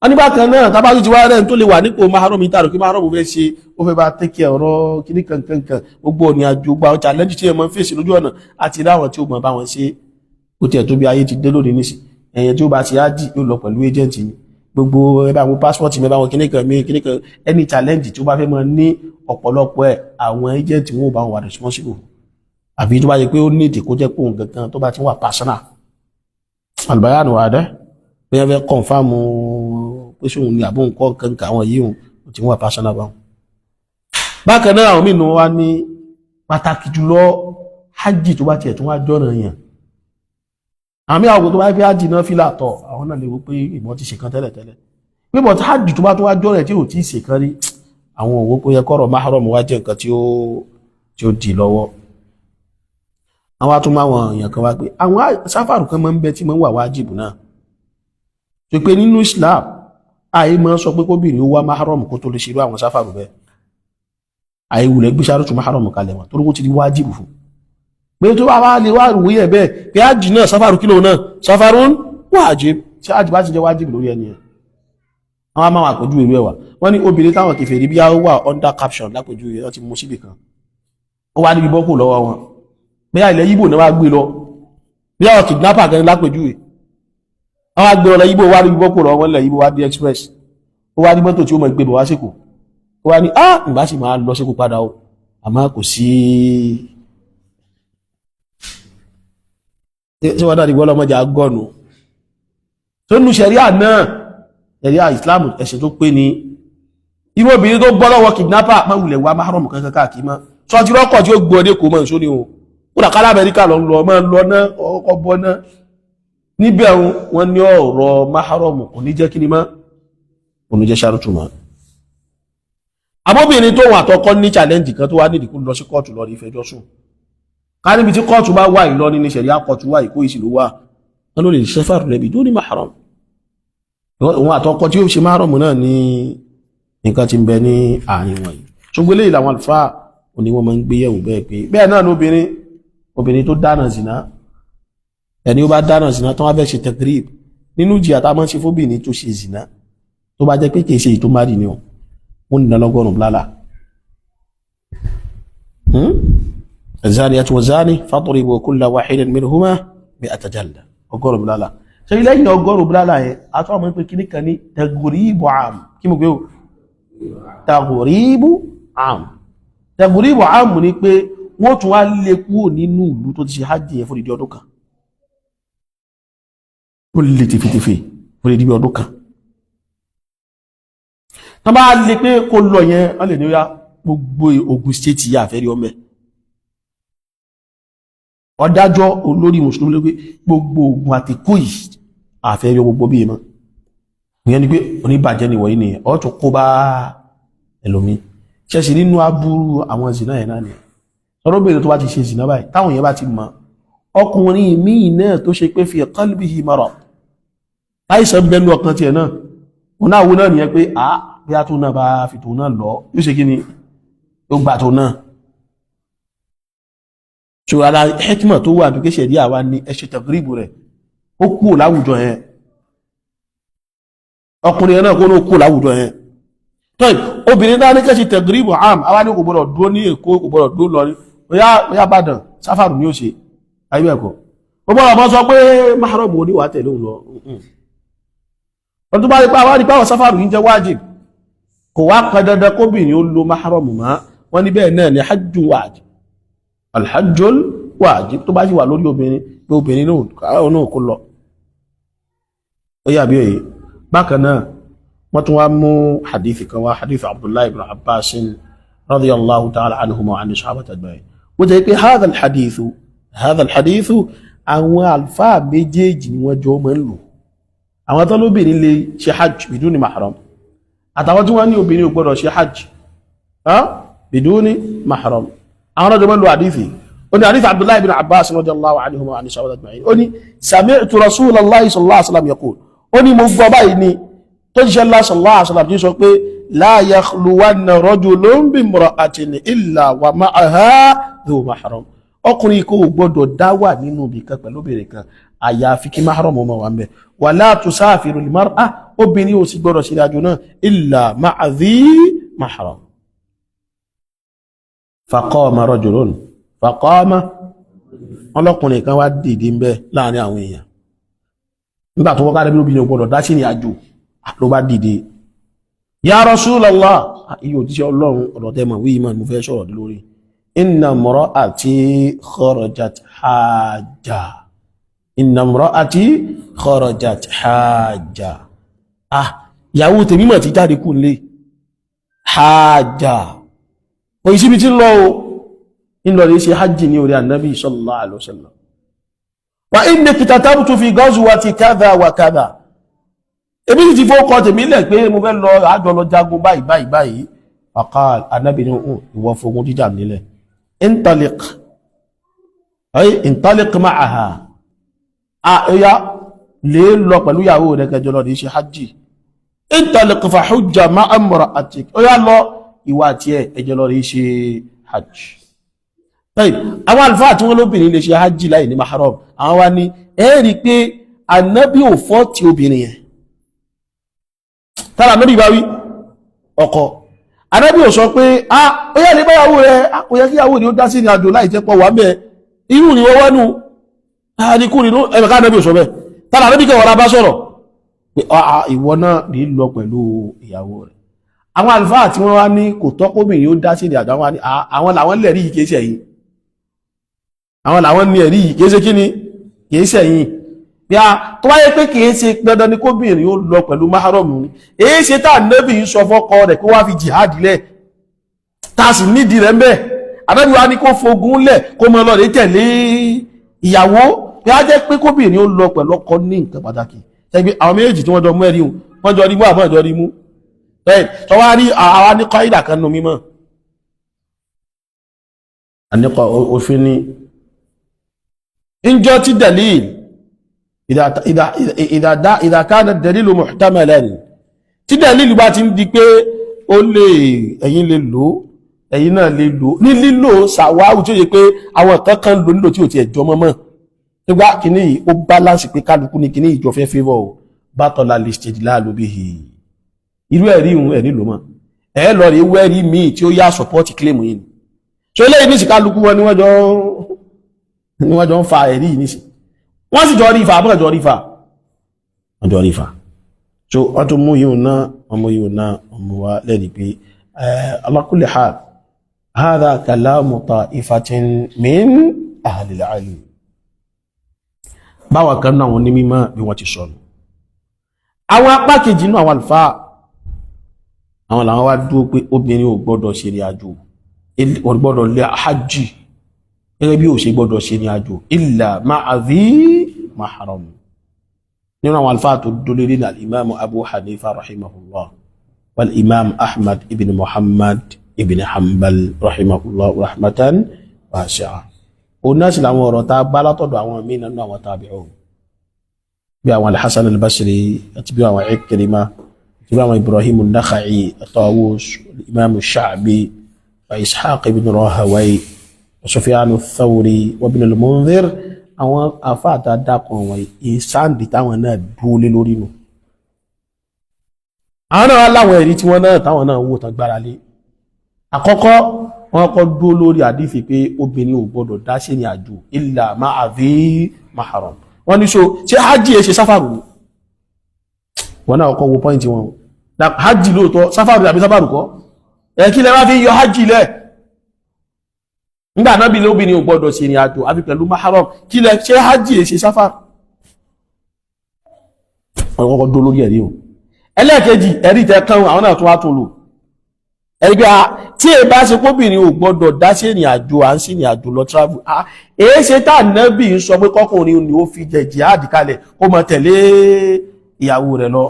Wọ́n ní bákan náà, tábà tó ti wá rẹ̀ tó lè wà nípò mahram, ìta rò kí mahram fẹ́ ṣe, ó fẹ́ bá tẹ́kẹ̀ ọ̀rọ̀ kíní kankankan, gbogbo ọ̀nà àjò, gba challenge tí ẹ mọ́ ń fèsì lójú ọ̀nà, àti ráwọn tí ó mọ̀ bá wọn ṣe. Ó tiẹ̀ tó bí ayé ti dé lónìí nísì, ẹ̀yẹn tí ó bá ti hajj yóò lọ pẹ̀lú agent ni. Gbogbo ẹ bá àwọn passport mi, ẹ bá wọn kíní kan mi kíní kan, any challenge tí ó bá fẹ́ mọ ní ọ̀pọ̀lọpọ̀ ẹ̀, àwọn agent wọn ò bá wọn wà responsible, àbí tó bá yẹ pé ó ní ìdí kó jẹ́ pé òun gangan tó bá ti wà personal. Albayanu wa dẹ́ pé ẹ fẹ́ confirm pé sóun ni àbóhùn kọ́ kankan, àwọn yìí òun ti wà personal báwọn. Bákan náà, àwọn mìíràn wá ní pàtàkì jùlọ hajj tó bá tiẹ̀ tó wá jọ́nà yàn, àmì àwọn tó bá fi hajj náà fílà tọ̀, àwọn náà lè wò pé ìmọ̀ ti ṣe kan tẹ́lẹ̀ tẹ́lẹ̀ pé, but hajj tó bá tó wá jọ́nà tí ò tí ì ṣe kan rí, àwọn òwò pé yẹ kọ́rọ̀ mahram wá jẹ́ nǹkan tí ó dì lọ́wọ́. Àwọn atúmọ̀ àwọn èèyàn kan wá pé àwọn sáfàrù kan máa ń bẹ tí máa ń wà wájìbù náà, tó pé nínú Islam, àyè máa ń sọ pé kóbìnrin ó wá mahram kó tó lè ṣerú àwọn sáfàrù bẹ́ẹ̀. Àyè wulẹ̀ gbé sáré tó mahram kalẹ̀ wọn torí kó ti di wájìbù fún pé tó bá wá lè wá rúwé ẹ̀ bẹ́ẹ̀ pé ájì náà, sáfàrù kílò náà, sáfàrún wájib, tí ájì bá ti jẹ́ wájìbù lórí ẹni ẹ̀. Àwọn máa wà pẹ̀jú ìlú ẹ̀wà. Wọ́n ní obìnrin táwọn kèfèrí bí ó wà under caption lápẹ̀jú, wọ́n ti mú síbì kan, ó wá níbi bọ́kù lọ́wọ́ wọn, bí ilẹ̀ Yíbò náà wá gbé lọ, bí àwọn kidnapper kan lápẹ̀jú, wọ́n wá gbé lọ Yíbò, wá níbi bọ́kù lọ́wọ́ wọn lẹ̀ Yíbò, wá dé express, ó wá ní mọ́tò tí ó mọ̀ gbé bọ̀ wá síkò. Ó wá ní, ah, ìgbà sì máa lọ síkò padà o, àmọ́ kò sí tí wọ́n dáadì gbọ́lọ́mọjà gọ́nù tó nù ṣẹ̀ríà náà. Ṣẹ̀ríà Islam, ẹ̀sìn tó pé ní irú obìnrin tó bọ́ lọ́wọ́ kidnapper, má wulẹ̀ wá mahram kankan káàkiri mọ́. Sọ ti rọ́kọ̀ tí ó gbọ́ ọdẹ kò mọ́ ìṣó ni o. Kódà kálá Amẹ́ríkà lọ ń lọ, mọ́ ń lọ náà, ọkọ̀ bọ́ náà níbẹ̀. Wọ́n ní ọ̀rọ̀ mahram kò ní jẹ́ kí ni mọ́, kò ní jẹ́ ṣàrùtù mọ́. Abóbìnrin tó wà àtọkọ ní challenge kan tó wá nídìí kó lọ sí kóòtù lọ rí ìfẹjọ́ sùn, ká níbi tí kóòtù bá wà, Ìlọrin ní ṣẹ̀ríà kóòtù wà, ìkó ìsì ló wà, wọn ló lè ṣẹ́fàrù rẹ̀ bí tó ní mahram. Òun àtọkọ tí ó ṣe mahram náà ní nǹkan tí ń bẹ ní àárín wọn yìí. Ṣùgbọ́n eléyìí làwọn àlùfáà òní wọn máa ń gbé yẹ̀wò bẹ́ẹ̀, pé bẹ́ẹ̀ náà lóbìnrin, obìnrin tó dáná zìnà, ẹni ó bá dáná zìnà tó wá fẹ́ ṣe tagrib nínú ìjìyà tá a máa ń ṣe fóbìnrin tó ṣe zìnà, tó bá jẹ́ pé kìí ṣe èyí tó má rí ni o, wọ́n ní lọ́gọ́rùn-ún blálà. الزانية والزاني فاضربوا كل واحد منهما 100 جلدة. 100 bùlálà. Ṣe lẹ́yìn 100 bùlálà yẹn, a tún àwọn pé kíní kan ní تغريب عام. Kí mo gbé o? تغريب عام. تغريب عام ni pé wọ́n tún wá lé kúrò nínú ìlú tó ti ṣe hajj yẹn fún ìdí ọdún kan. Ó lè tìfìtìfì fún ìdí ọdún kan. Tán bá lè pé kó lọ yẹn, wọ́n lè ní ó yá, gbogbo Ogun State yà fẹ́ rí ọmọ ẹ̀. Ọdájọ́ olórí mùsùlùmí ló pé gbogbo Ogun àti kó yìí àfẹ́ rí gbogbo bí mọ́. Ìyẹn ni pé oníbàjẹ́ ni wọ̀nyí nìyẹn, ọ́ tún kó bá ẹlòmí ṣẹ́sì nínú aburú àwọn zìnà yẹn náà ni. Ọ̀rọ̀bìnrin tó bá ti ṣe zìnà báyìí, táwọn èèyàn bá ti mọ̀, ọkùnrin míì náà tó ṣe pé في قلبه مرض, láìsàn bẹnu ọkàn tiẹ̀ náà, òun náà wo náà nìyẹn pé à bí a tó náà bá fi tó náà lọ, yóò ṣe kí ni, yóò gbà tó náà. Ṣòro ara hikma tó wà bí kéṣẹ̀ díà wá ní ẹṣẹ تغريب rẹ̀, ó kúrò láwùjọ yẹn. Ọkùnrin yẹn náà kó ní ó kúrò láwùjọ yẹn. Tọ́yì, obìnrin náà ní kẹ́ṣe تغريب عام, àwa ní kò gbọdọ̀ dúró ní Èkó, kò gbọdọ̀ dúró lọ ní oyá Ìbàdàn, sáfàrù ní ó ṣe ayé ẹ̀kọ́. Ó gbọ́dọ̀ mọ́ sọ pé mahram oníwà tẹ̀lé òun lọ. Ọdún bá rí pé àwọn àrípá àwọn sáfàrù yìí jẹ́ wájib, kò wá kan dandan kóbìnrin ó lo mahram mọ́. Wọ́n ní bẹ́ẹ̀ náà ni hajj wájib, alhajjul wájib tó bá sì wà lórí obìnrin, pé obìnrin náà kó lọ, ó yà bí òye. Bákan náà, wọ́n tún wá mú hadith kan wá, hadith Abdullahi ibn Abbas رضي الله تعالى عنهما وعن الصحابة أجمعين. Wọ́n jẹ́ pé هذا الحديث, àwọn alfa méjèèjì ni wọ́n jọ máa ń lò, àwọn tó lóbìnrin lè ṣe hajj بدون mahram, àtàwọn tí wọ́n ní obìnrin ò gbọ́dọ̀ ṣe hajj بدون mahram. Àwọn ọjọ́ máa ń lo hadithi. Ó ní hadith Abdullahi ibn Abbas رضي الله عنهما وعن الصحابة أجمعين. Ó ní سمعت رسول الله صلى الله عليه وسلم يقول, ó ní mo gbọ́ báyìí ni tó jíṣẹ́ ńlá صلى الله عليه وسلم tí sọ pé لا يخلون رجل بامرأة إلا ومعها ذو محرم. Ọkùnrin kò gbọ́dọ̀ dá wà nínú ibì kan pẹ̀lú obìnrin kan, àyàfi kí mahram ọmọ wà ń bẹ̀. ولا تسافر المرأة, obìnrin ò sì gbọ́dọ̀ ṣe ìrìnàjò náà إلا مع ذي محرم. فقام رجل فقام, ọlọ́kùnrin kan wá dìde ń bẹ láàrin àwọn èèyàn nígbà tó wọ́ká lẹ́bí, obìnrin ò gbọ́dọ̀ dá sí ìrìn àjò, ló bá dìde. يا رسول الله, iye òjíṣẹ́ Ọlọ́run, ọ̀rọ̀ tẹ́ mọ̀ wí mọ̀, mo fẹ́ sọ̀rọ̀ lórí. إن امرأتي خرجت حاجة, إن امرأتي خرجت حاجة. Ah, ìyàwó tèmi mọ̀ ti jáde kú nílé. حاجة, òyìn síbi tí ń lọ o, ń lọ lè ṣe hajji ní orí Annabi صلى الله عليه وسلم. وإني اكتتبت في غزوة كذا وكذا, ebi sì ti fọ́kọ tèmi lẹ̀ pé mo fẹ́ lọ, àjọ lọ jagun báyìí báyìí báyìí. فقال, Annabi ní ìwọ fogun jíjà nílẹ̀. انطلق, أي انطلق معها. A ẹ̀yà lè lọ pẹ̀lú ìyàwó rẹ̀, kẹjọ lọ rí ṣe hajji. انطلق فحج مع امرأتك. Ó yá, lọ, ìwà àti ẹ̀ ẹjọ́ lọ rí ṣe hajj. Tayib, àwọn àlùfáà tí wọ́n lóbìnrin lè ṣe hajj láì ní mahram, àwọn wá ní ẹ rí pé Ànábì ò fọ́ ti obìnrin yẹn. Tára Ànábì bá wí ọkọ, Ànábì ò sọ pé ah, ó yẹ lè báyàwó rẹ̀, ó yẹ kí ìyàwó rẹ̀ ó dá sí ìrìn àjò láì jẹ́ pọ̀ wà mẹ́ irú ni wọ́n wánú àdínkù nínú ẹ̀mẹ̀ká. Ànábì ò sọ bẹ́ẹ̀. Tára Ànábì kẹwàá bá sọ̀rọ̀ pé ìwọ náà ní lọ pẹ̀lú ìyàwó rẹ̀. Àwọn àlùfáà tí wọ́n wá ní kò tọ́kóbìnrin ó dá sí ìrìn àjò, àwọn làwọn lẹ̀rí yìí, kìí ṣe ẹ̀yin. Àwọn làwọn ní ẹ̀rí yìí, kìí ṣe kíni, kìí ṣe ẹ̀yin. Bí a tó wáyé pé kìí ṣe dandan ní kóbìnrin ó lọ pẹ̀lú mahram ni, èyí ṣe tá Ànábì ń sọ fọ́kọ rẹ̀ kó wá fi jihad lẹ̀, tá a sì nídìí rẹ̀ ń bẹ̀? Ànábì wa ní kó fogun lẹ̀, kó mọ lọ rẹ̀ tẹ̀lé ìyàwó. Bí a jẹ́ pé kóbìnrin ó lọ pẹ̀lú ọkọ ní nǹkan pàtàkì. Ṣẹ́gbẹ́ àwọn méjèèjì tí wọ́n jọ mú ẹ̀rí wọn jọ rí mú àbọ̀ jọ rí mú bẹ́ẹ̀ tó wá rí àwa ní kọ́ìdà kan nù mímọ́ àníkọ̀ òfin ni ìjọ tí دليل إذا كان الدليل محتملا, tí دليل bá ti ń di pé ó lè, ẹ̀yin lè lò, ẹ̀yin náà lè lò ní lílò sàwáwù, tí ó yẹ pé àwọn kan kan lò nílò tí ò ti ẹ̀jọ́ mọ́mọ́ nígbà kìíní yìí, ó balance pé kálukú ní kìíní ìjọ fẹ́ favour o, بطل الاستدلال به. Irú ẹ̀rí ìhun ẹ̀rí lò mọ́, ẹ̀ lọ rí wẹ́rí míì tí ó yá support claim yìí ni. So eléyìí ní ìsìnkálukú wọn ni wọ́n jọ ń fa ẹ̀rí yìí nísì, wọ́n sì jọ rí ìfà àbúrò, jọ rí ìfà, wọ́n jọ rí ìfà. So wọ́n tún mú yíò náà, wọ́n mú yíò náà, wọ́n mú wá lẹ́rìí pé ala kulli hal hadha kalamu ta'ifatin min ahli al-ilm. Báwọn kan náà wọn ní mímọ̀ bí wọ́n ti sọnù. Àwọn apá kejì náà, àwọn àlùfáà, àwọn làwọn wá dúró pé obìnrin ò gbọ́dọ̀ ṣe ìrìn àjò, ò gbọ́dọ̀ lé hajj gẹ́gẹ́ bí ò ṣe gbọ́dọ̀ ṣe ìrìn àjò illa ma'a dhi mahram. Nínú àwọn àlùfáà tó dúró ní al-imam Abu Hanifa rahimahullah wal imam Ahmad ibn Muhammad ibn Hanbal rahimahullah rahmatan wasi'a. Òun náà sì làwọn ọ̀rọ̀ tá a bá látọ̀dọ̀ àwọn míì nínú àwọn tabi'un, bí àwọn al-Hasan al-Basri àti bí àwọn Ikrima àti bí àwọn Ibrahim an-Nakha'i, Tawus, imam Sha'bi wa Ishaq ibn Rahaway wa Sufyan ath-Thawri wa Ibn al-Mundhir. Àwọn afáàtà dákan wọn ìsáǹdì táwọn náà dúró lé lórí nù. Àwọn náà láwọn ẹ̀rí tí wọ́n náà táwọn náà wò tán gbára lé. Àkọ́kọ́, wọ́n kọ́ dúró lórí àdífì pé obìnrin ò gbọ́dọ̀ dá sí ní àjò illa ma'a dhi mahram. Wọ́n ní so ṣé hajj ẹ ṣe sáfàrù? Wọ́n náà kọ́ wo point wọn. Hajj lóòótọ́ sáfàrù àbí sáfàrù kọ́ ẹ? Kí lẹ wá fi yọ hajj lẹ̀ nígbà náà bí lóbìnrin ò gbọ́dọ̀ sí ní àjò àbí pẹ̀lú mahram? Kí lẹ ṣe hajj ẹ ṣe sáfàrù? Wọ́n kọ́kọ́ dúró lórí ẹ̀rí o. Ẹlẹ́ẹ̀kejì, ẹ̀rí tẹ kán, àwọn náà tún wá tún lò ẹgbẹ́ a tí è bá ṣe kóbìnrin ò gbọ́dọ̀ dá sí ìrìn àjò, à ń sí ìrìn àjò lọ travel, èé ṣe tá nábì ń sọ pé kọkùnrin ni ó fi jẹ jihad kalẹ̀ kó máa tẹ̀lé ìyàwó rẹ̀ lọ?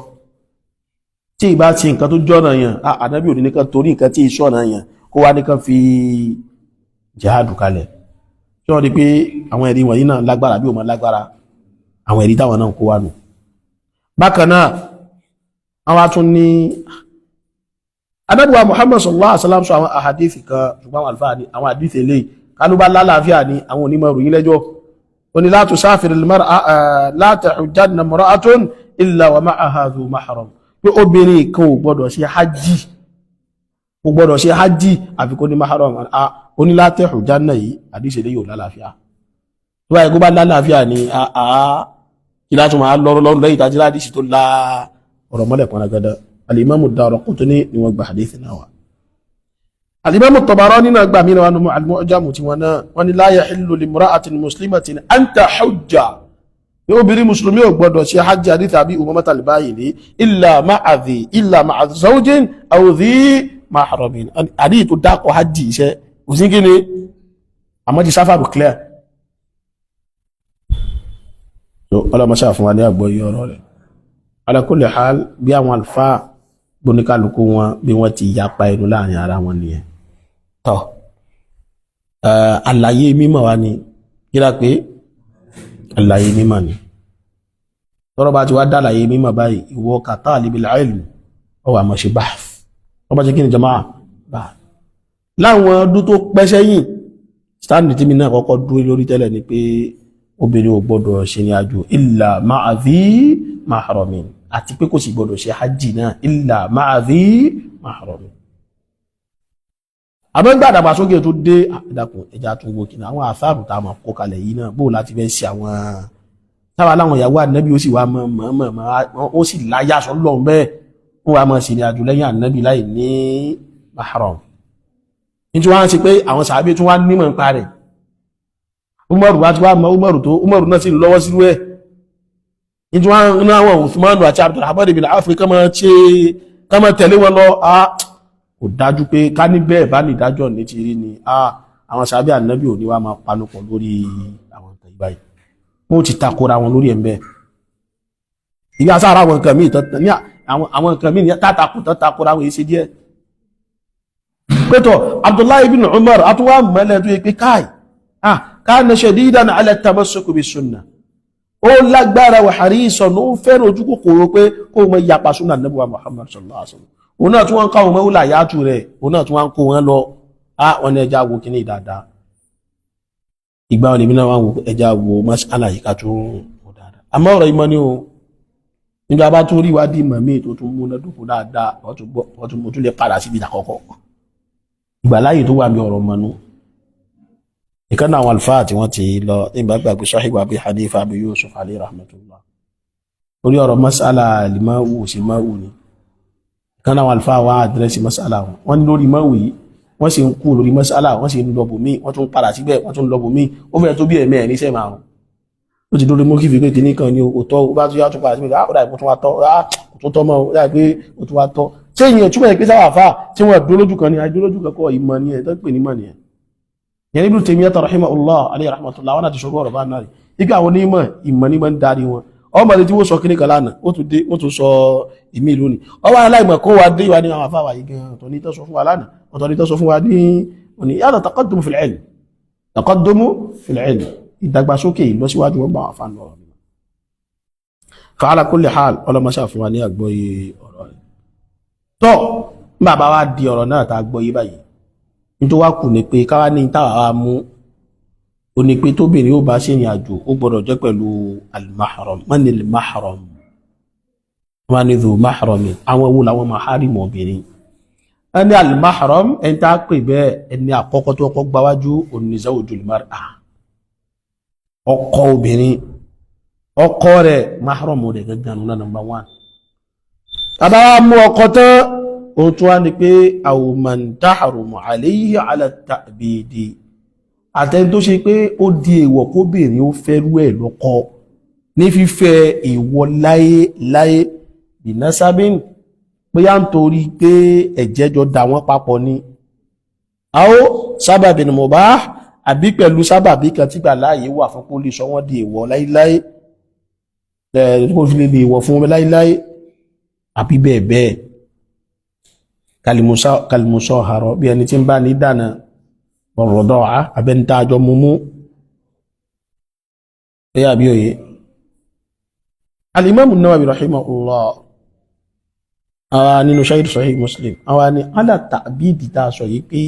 Tí ì bá ṣe nǹkan tó jọ́nà yàn, ànábì ò ní nìkan torí nǹkan tí ìṣọ̀nà yàn kó wá nìkan fi jihad kalẹ̀. Tí wọ́n rí pé àwọn ẹ̀rí wọ̀nyí náà lágbára bí ó máa lágbára, àwọn ẹ̀rí táwọn náà kó wá nù. Bákan náà, àwọn tún ní Ànábì wa Muhammad sallallahu alaihi wasallam sọ àwọn àhàdífì kan, ṣùgbọ́n àwọn àlùfáà ní àwọn àdífì eléyìí kánú bá lálàáfíà ní àwọn onímọ̀ ròyìn lẹ́jọ́. Ó ní la tusafir al-mar'a, la tahujjanna imra'atun illa wa ma'aha dhu mahram, pé obìnrin kan ò gbọ́dọ̀ ṣe hajj, kò gbọ́dọ̀ ṣe hajj àfi kó ní mahram. Ó ní la tahujjanna yìí, àdífì eléyìí ò lálàáfíà. Tó báyìí kó bá lálàáfíà ní kí látún máa lọ́rọ̀ lọ́rùn lẹ́yìn tàbí ládìsí tó lá ọ̀rọ̀ mọ́lẹ̀ pọn gada. Alimamu Daraqutni ni wọ́n gba hadith náà wá. Alimamu Tabarani náà gbà mí náà nínú al-Mu'jam tí wọ́n náà wọ́n ní la yahillu limra'atin muslimatin an tahujja, ní obìnrin musulmi ò gbọdọ̀ ṣe hajj, hadith Abi Umamata al-Bahili, illa ma'a dhi illa ma'a zawjin aw dhi mahramin. Hadith tó dákọ̀ hajj iṣẹ́ kò sí kí ni, àmọ́ ti sáfàrù clear. Ọlọ́mọṣà fún wa ní àgbọ́yé ọ̀rọ̀ rẹ̀. Ala kulli hal, bí àwọn àlùfáà gbóníkàlùkù wọn bí wọ́n ti yapa ẹnu láàrin ara wọn nìyẹn. Tọ́ àlàyé mímọ̀ wa ni kíra pé àlàyé mímọ̀ ni. Tọ́rọ bá ti wá dàlàyé mímọ̀ báyìí, ìwọ ka talibil ilm, ọ wà mọ̀ ṣe bahth. Wọ́n bá ṣe kí ni jama'a? Bahth. Láwọn ọdún tó pẹ́ sẹ́yìn, stand tí mi náà kọ́kọ́ dúró lórí tẹ́lẹ̀ ni pé obìnrin ò gbọ́dọ̀ ṣe ní àjò illa ma'a dhi mahramin, àti pé kò sì gbọ́dọ̀ ṣe hajj náà illa ma'a dhi mahramin. Àmọ́ gbàdàgbàsókè tó dé, ìdàkùn ẹja tún wo kìnnà àwọn àsáàrù tá a máa kó kalẹ̀ yìí náà, bó láti fẹ́ ṣe àwọn táwa láwọn ìyàwó ànábì, ó sì wá mọ̀ mọ̀ mọ̀ mọ̀, ó sì láyà sọ́lọ́run bẹ́ẹ̀, wọ́n wá máa ṣe ní àjò lẹ́yìn ànábì láì ní mahram. Ní tí wọ́n á ṣe pé àwọn sàábé tún wá nímọ̀ nípa rẹ̀. Umaru wá ti wá mọ Umaru tó Umaru náà sì lọ́wọ́ sínú ẹ̀. Ní tí wọ́n ní àwọn Uthmanu àti Abdulrahman ibn Auf kọ́ máa ṣe kọ́ máa tẹ̀lé wọn lọ. A kò dájú pé ká ní bẹ́ẹ̀ bá ní ìdájọ́ ní ti rí ni àwọn sàábé ànábì ò ní wá máa panupọ̀ lórí àwọn nǹkan ìbáyìí, wọ́n ti takora wọn lórí ẹ̀ ń bẹ́ẹ̀. Ibi asára àwọn nǹkan míì ní àwọn nǹkan míì ní tàtàkù tán takora wọn èyí ṣe díẹ̀. Pẹ́tọ̀ Abdullahi ibn Umar atúwà mọ́lẹ̀ tó yẹ pé káì kana shadidan ala tamassuku bis sunnah, ó lágbára wà harisan, ó fẹ́ràn ojú kòkòrò pé kó mọ yapa súnà Ànábì wa Muhammad sallallahu alaihi wasallam. Òun náà tún wọ́n káwọn mọ́wúlà yàtù rẹ̀, òun náà tún wọ́n kó wọn lọ. Wọn ní ẹja wo kíní dáadáa. Ìgbà wọn lèmi náà wọ́n wo ẹja wo mas'ala yìí ká tún wò dáadáa. Àmọ́ ọ̀rọ̀ ìmọ̀ ni o. Nígbà bá tún rí ìwádìí ìmọ̀ míì tó tún múná dúkú dáadáa, wọ́n tún lè padà síbi àkọ́kọ́. Ìgbàláyè tó wà ní ọ̀rọ̀ mọ́nú. Ìkan náà àwọn àlùfáà tí wọ́n ti lọ nígbà gbàgbé Sahibu Abi Hanifa Abi Yusuf alayhi rahmatullah, orí ọ̀rọ̀ masala limawu sí mawu ni. Ìkan náà àwọn àlùfáà wá address masala wọn. Wọ́n ní lórí mawu yìí, wọ́n sì ń kú lórí masala, wọ́n sì ń lọ bòmí, wọ́n tún padà síbẹ̀, wọ́n tún lọ bòmí. Ó fẹ́ tó bí ẹ̀mẹ́ ẹ̀ níṣẹ́ márùn ó ti dórí mọ́kìfì pé kìíní kan ní òótọ́. Ó bá tún yá, tún padà síbẹ̀. Ó dà, ìpò tún wá tọ́, kò tún tọ́ mọ́. Ó dà pé ó tún wá tọ́. Ṣé ìyẹn túmọ̀ ẹ̀ pé sáwà fà tí wọ́n dúró lójú kan ní àìdúró lójú kan kọ́? Ìmọ̀ ni ẹ̀ tó pè ní mọ̀ nìyẹn. Yẹn Ibn Taymiyyah rahimahullah alayhi rahmatullah, wọn àti ṣọgbọ́ ọ̀rọ̀ bá náà rí ipe àwọn onímọ̀, ìmọ̀ ní máa ń darí wọn. Ọmọ tí wọ́n sọ kíní kan lánàá, ó tún dé, ó tún sọ ìmí lónìí. Ọwọ́ aláìmọ̀ kó wa dé wa ní àwọn afáwà yìí gan, ọ̀tọ̀ ní tó sọ fún wa lánàá, ọ̀tọ̀ ní tó sọ fún wa ní òní. Yàtọ̀ taqaddumu fil ilm, taqaddumu fil ilm, ìdàgbàsókè, ìlọsíwájú wọn bá wà fáwọn ọ̀rọ̀ mi. Fa ala kulli hal, ọlọ́mọṣà fún wa ní àgbọ́yé ọ̀rọ̀ rẹ̀. Tọ́ bàbá wa di ọ̀rọ̀ náà tá a gbọ́yé báyìí, nítorí wá kù ní pé káwá ní táwa wa mú ó ní pé tóbìnrin ó bá ṣe ìrìn àjò, ó gbọ́dọ̀ jẹ́ pẹ̀lú al-mahram. Man al-mahram? Wọ́n ní dhu mahrami. Àwọn wo làwọn maharim obìnrin? Ẹni al-mahram, ẹni tá a pè bẹ́ẹ̀, ẹni àkọ́kọ́ tó kọ́ gbáwájú òní zawjul mar'a, ọkọ obìnrin. Ọkọ rẹ̀, mahram rẹ̀ gẹ́gẹ́ nù náà, number one. Tàbá wa mú ọkọ tán, ó tún wá ní pé aw man tahrumu alayhi ala ta'bidi, àtẹni tó ṣe pé ó di èèwọ̀ kóbìnrin ó fẹ́rú ẹ̀ lọ́kọ ní fífẹ́ èèwọ̀ láyé láyé, binasabin, bóyá ń torí pé ẹ̀jẹ̀ jọ dà wọ́n papọ̀ ni, aw sábàbin mubah, àbí pẹ̀lú sábàbí kan tí gbà láàyè wà fún kó lè sọ wọ́n di èèwọ̀ láíláí, kó fi lè di èèwọ̀ fún wọn láíláí, àbí bẹ́ẹ̀ bẹ́ẹ̀, kalimusọ àrọ, bí ẹni tí ń bá ní dáná ọ̀rọ̀dọ̀ abẹ́ni tá a jọ mú ẹ̀yà bí òye. Alimamu Nawawi rahimahullah, àwa nínú Sharh Sahih Muslim, àwa ni ala ta'bidi tá a sọ yìí pé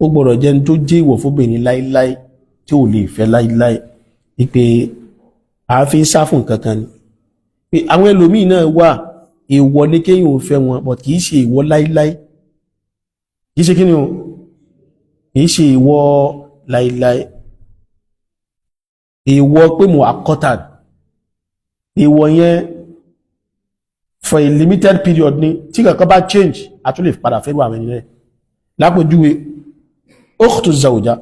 ó gbọ́dọ̀ jẹ́ ní tó jẹ́ ìwọ̀ fóbìnrin láíláí tí ò lè fẹ́ láíláí, wípé àáfin sá fún nǹkan kan ni, pé àwọn ẹlòmíì náà wà, èèwọ̀ ní kéyìn ò fẹ́ wọn, but kìí ṣe èèwọ̀ láíláí. Kìí ṣe kí ni o? Kìí ṣe èèwọ̀ láíláí. Èèwọ̀ pé mo àkọ́tà èèwọ̀ yẹn for a limited period ni. Tí kankan bá change, a tún lè padà fẹ́ àwọn ẹni rẹ̀. Lápèjúwe, ukhtu zawja,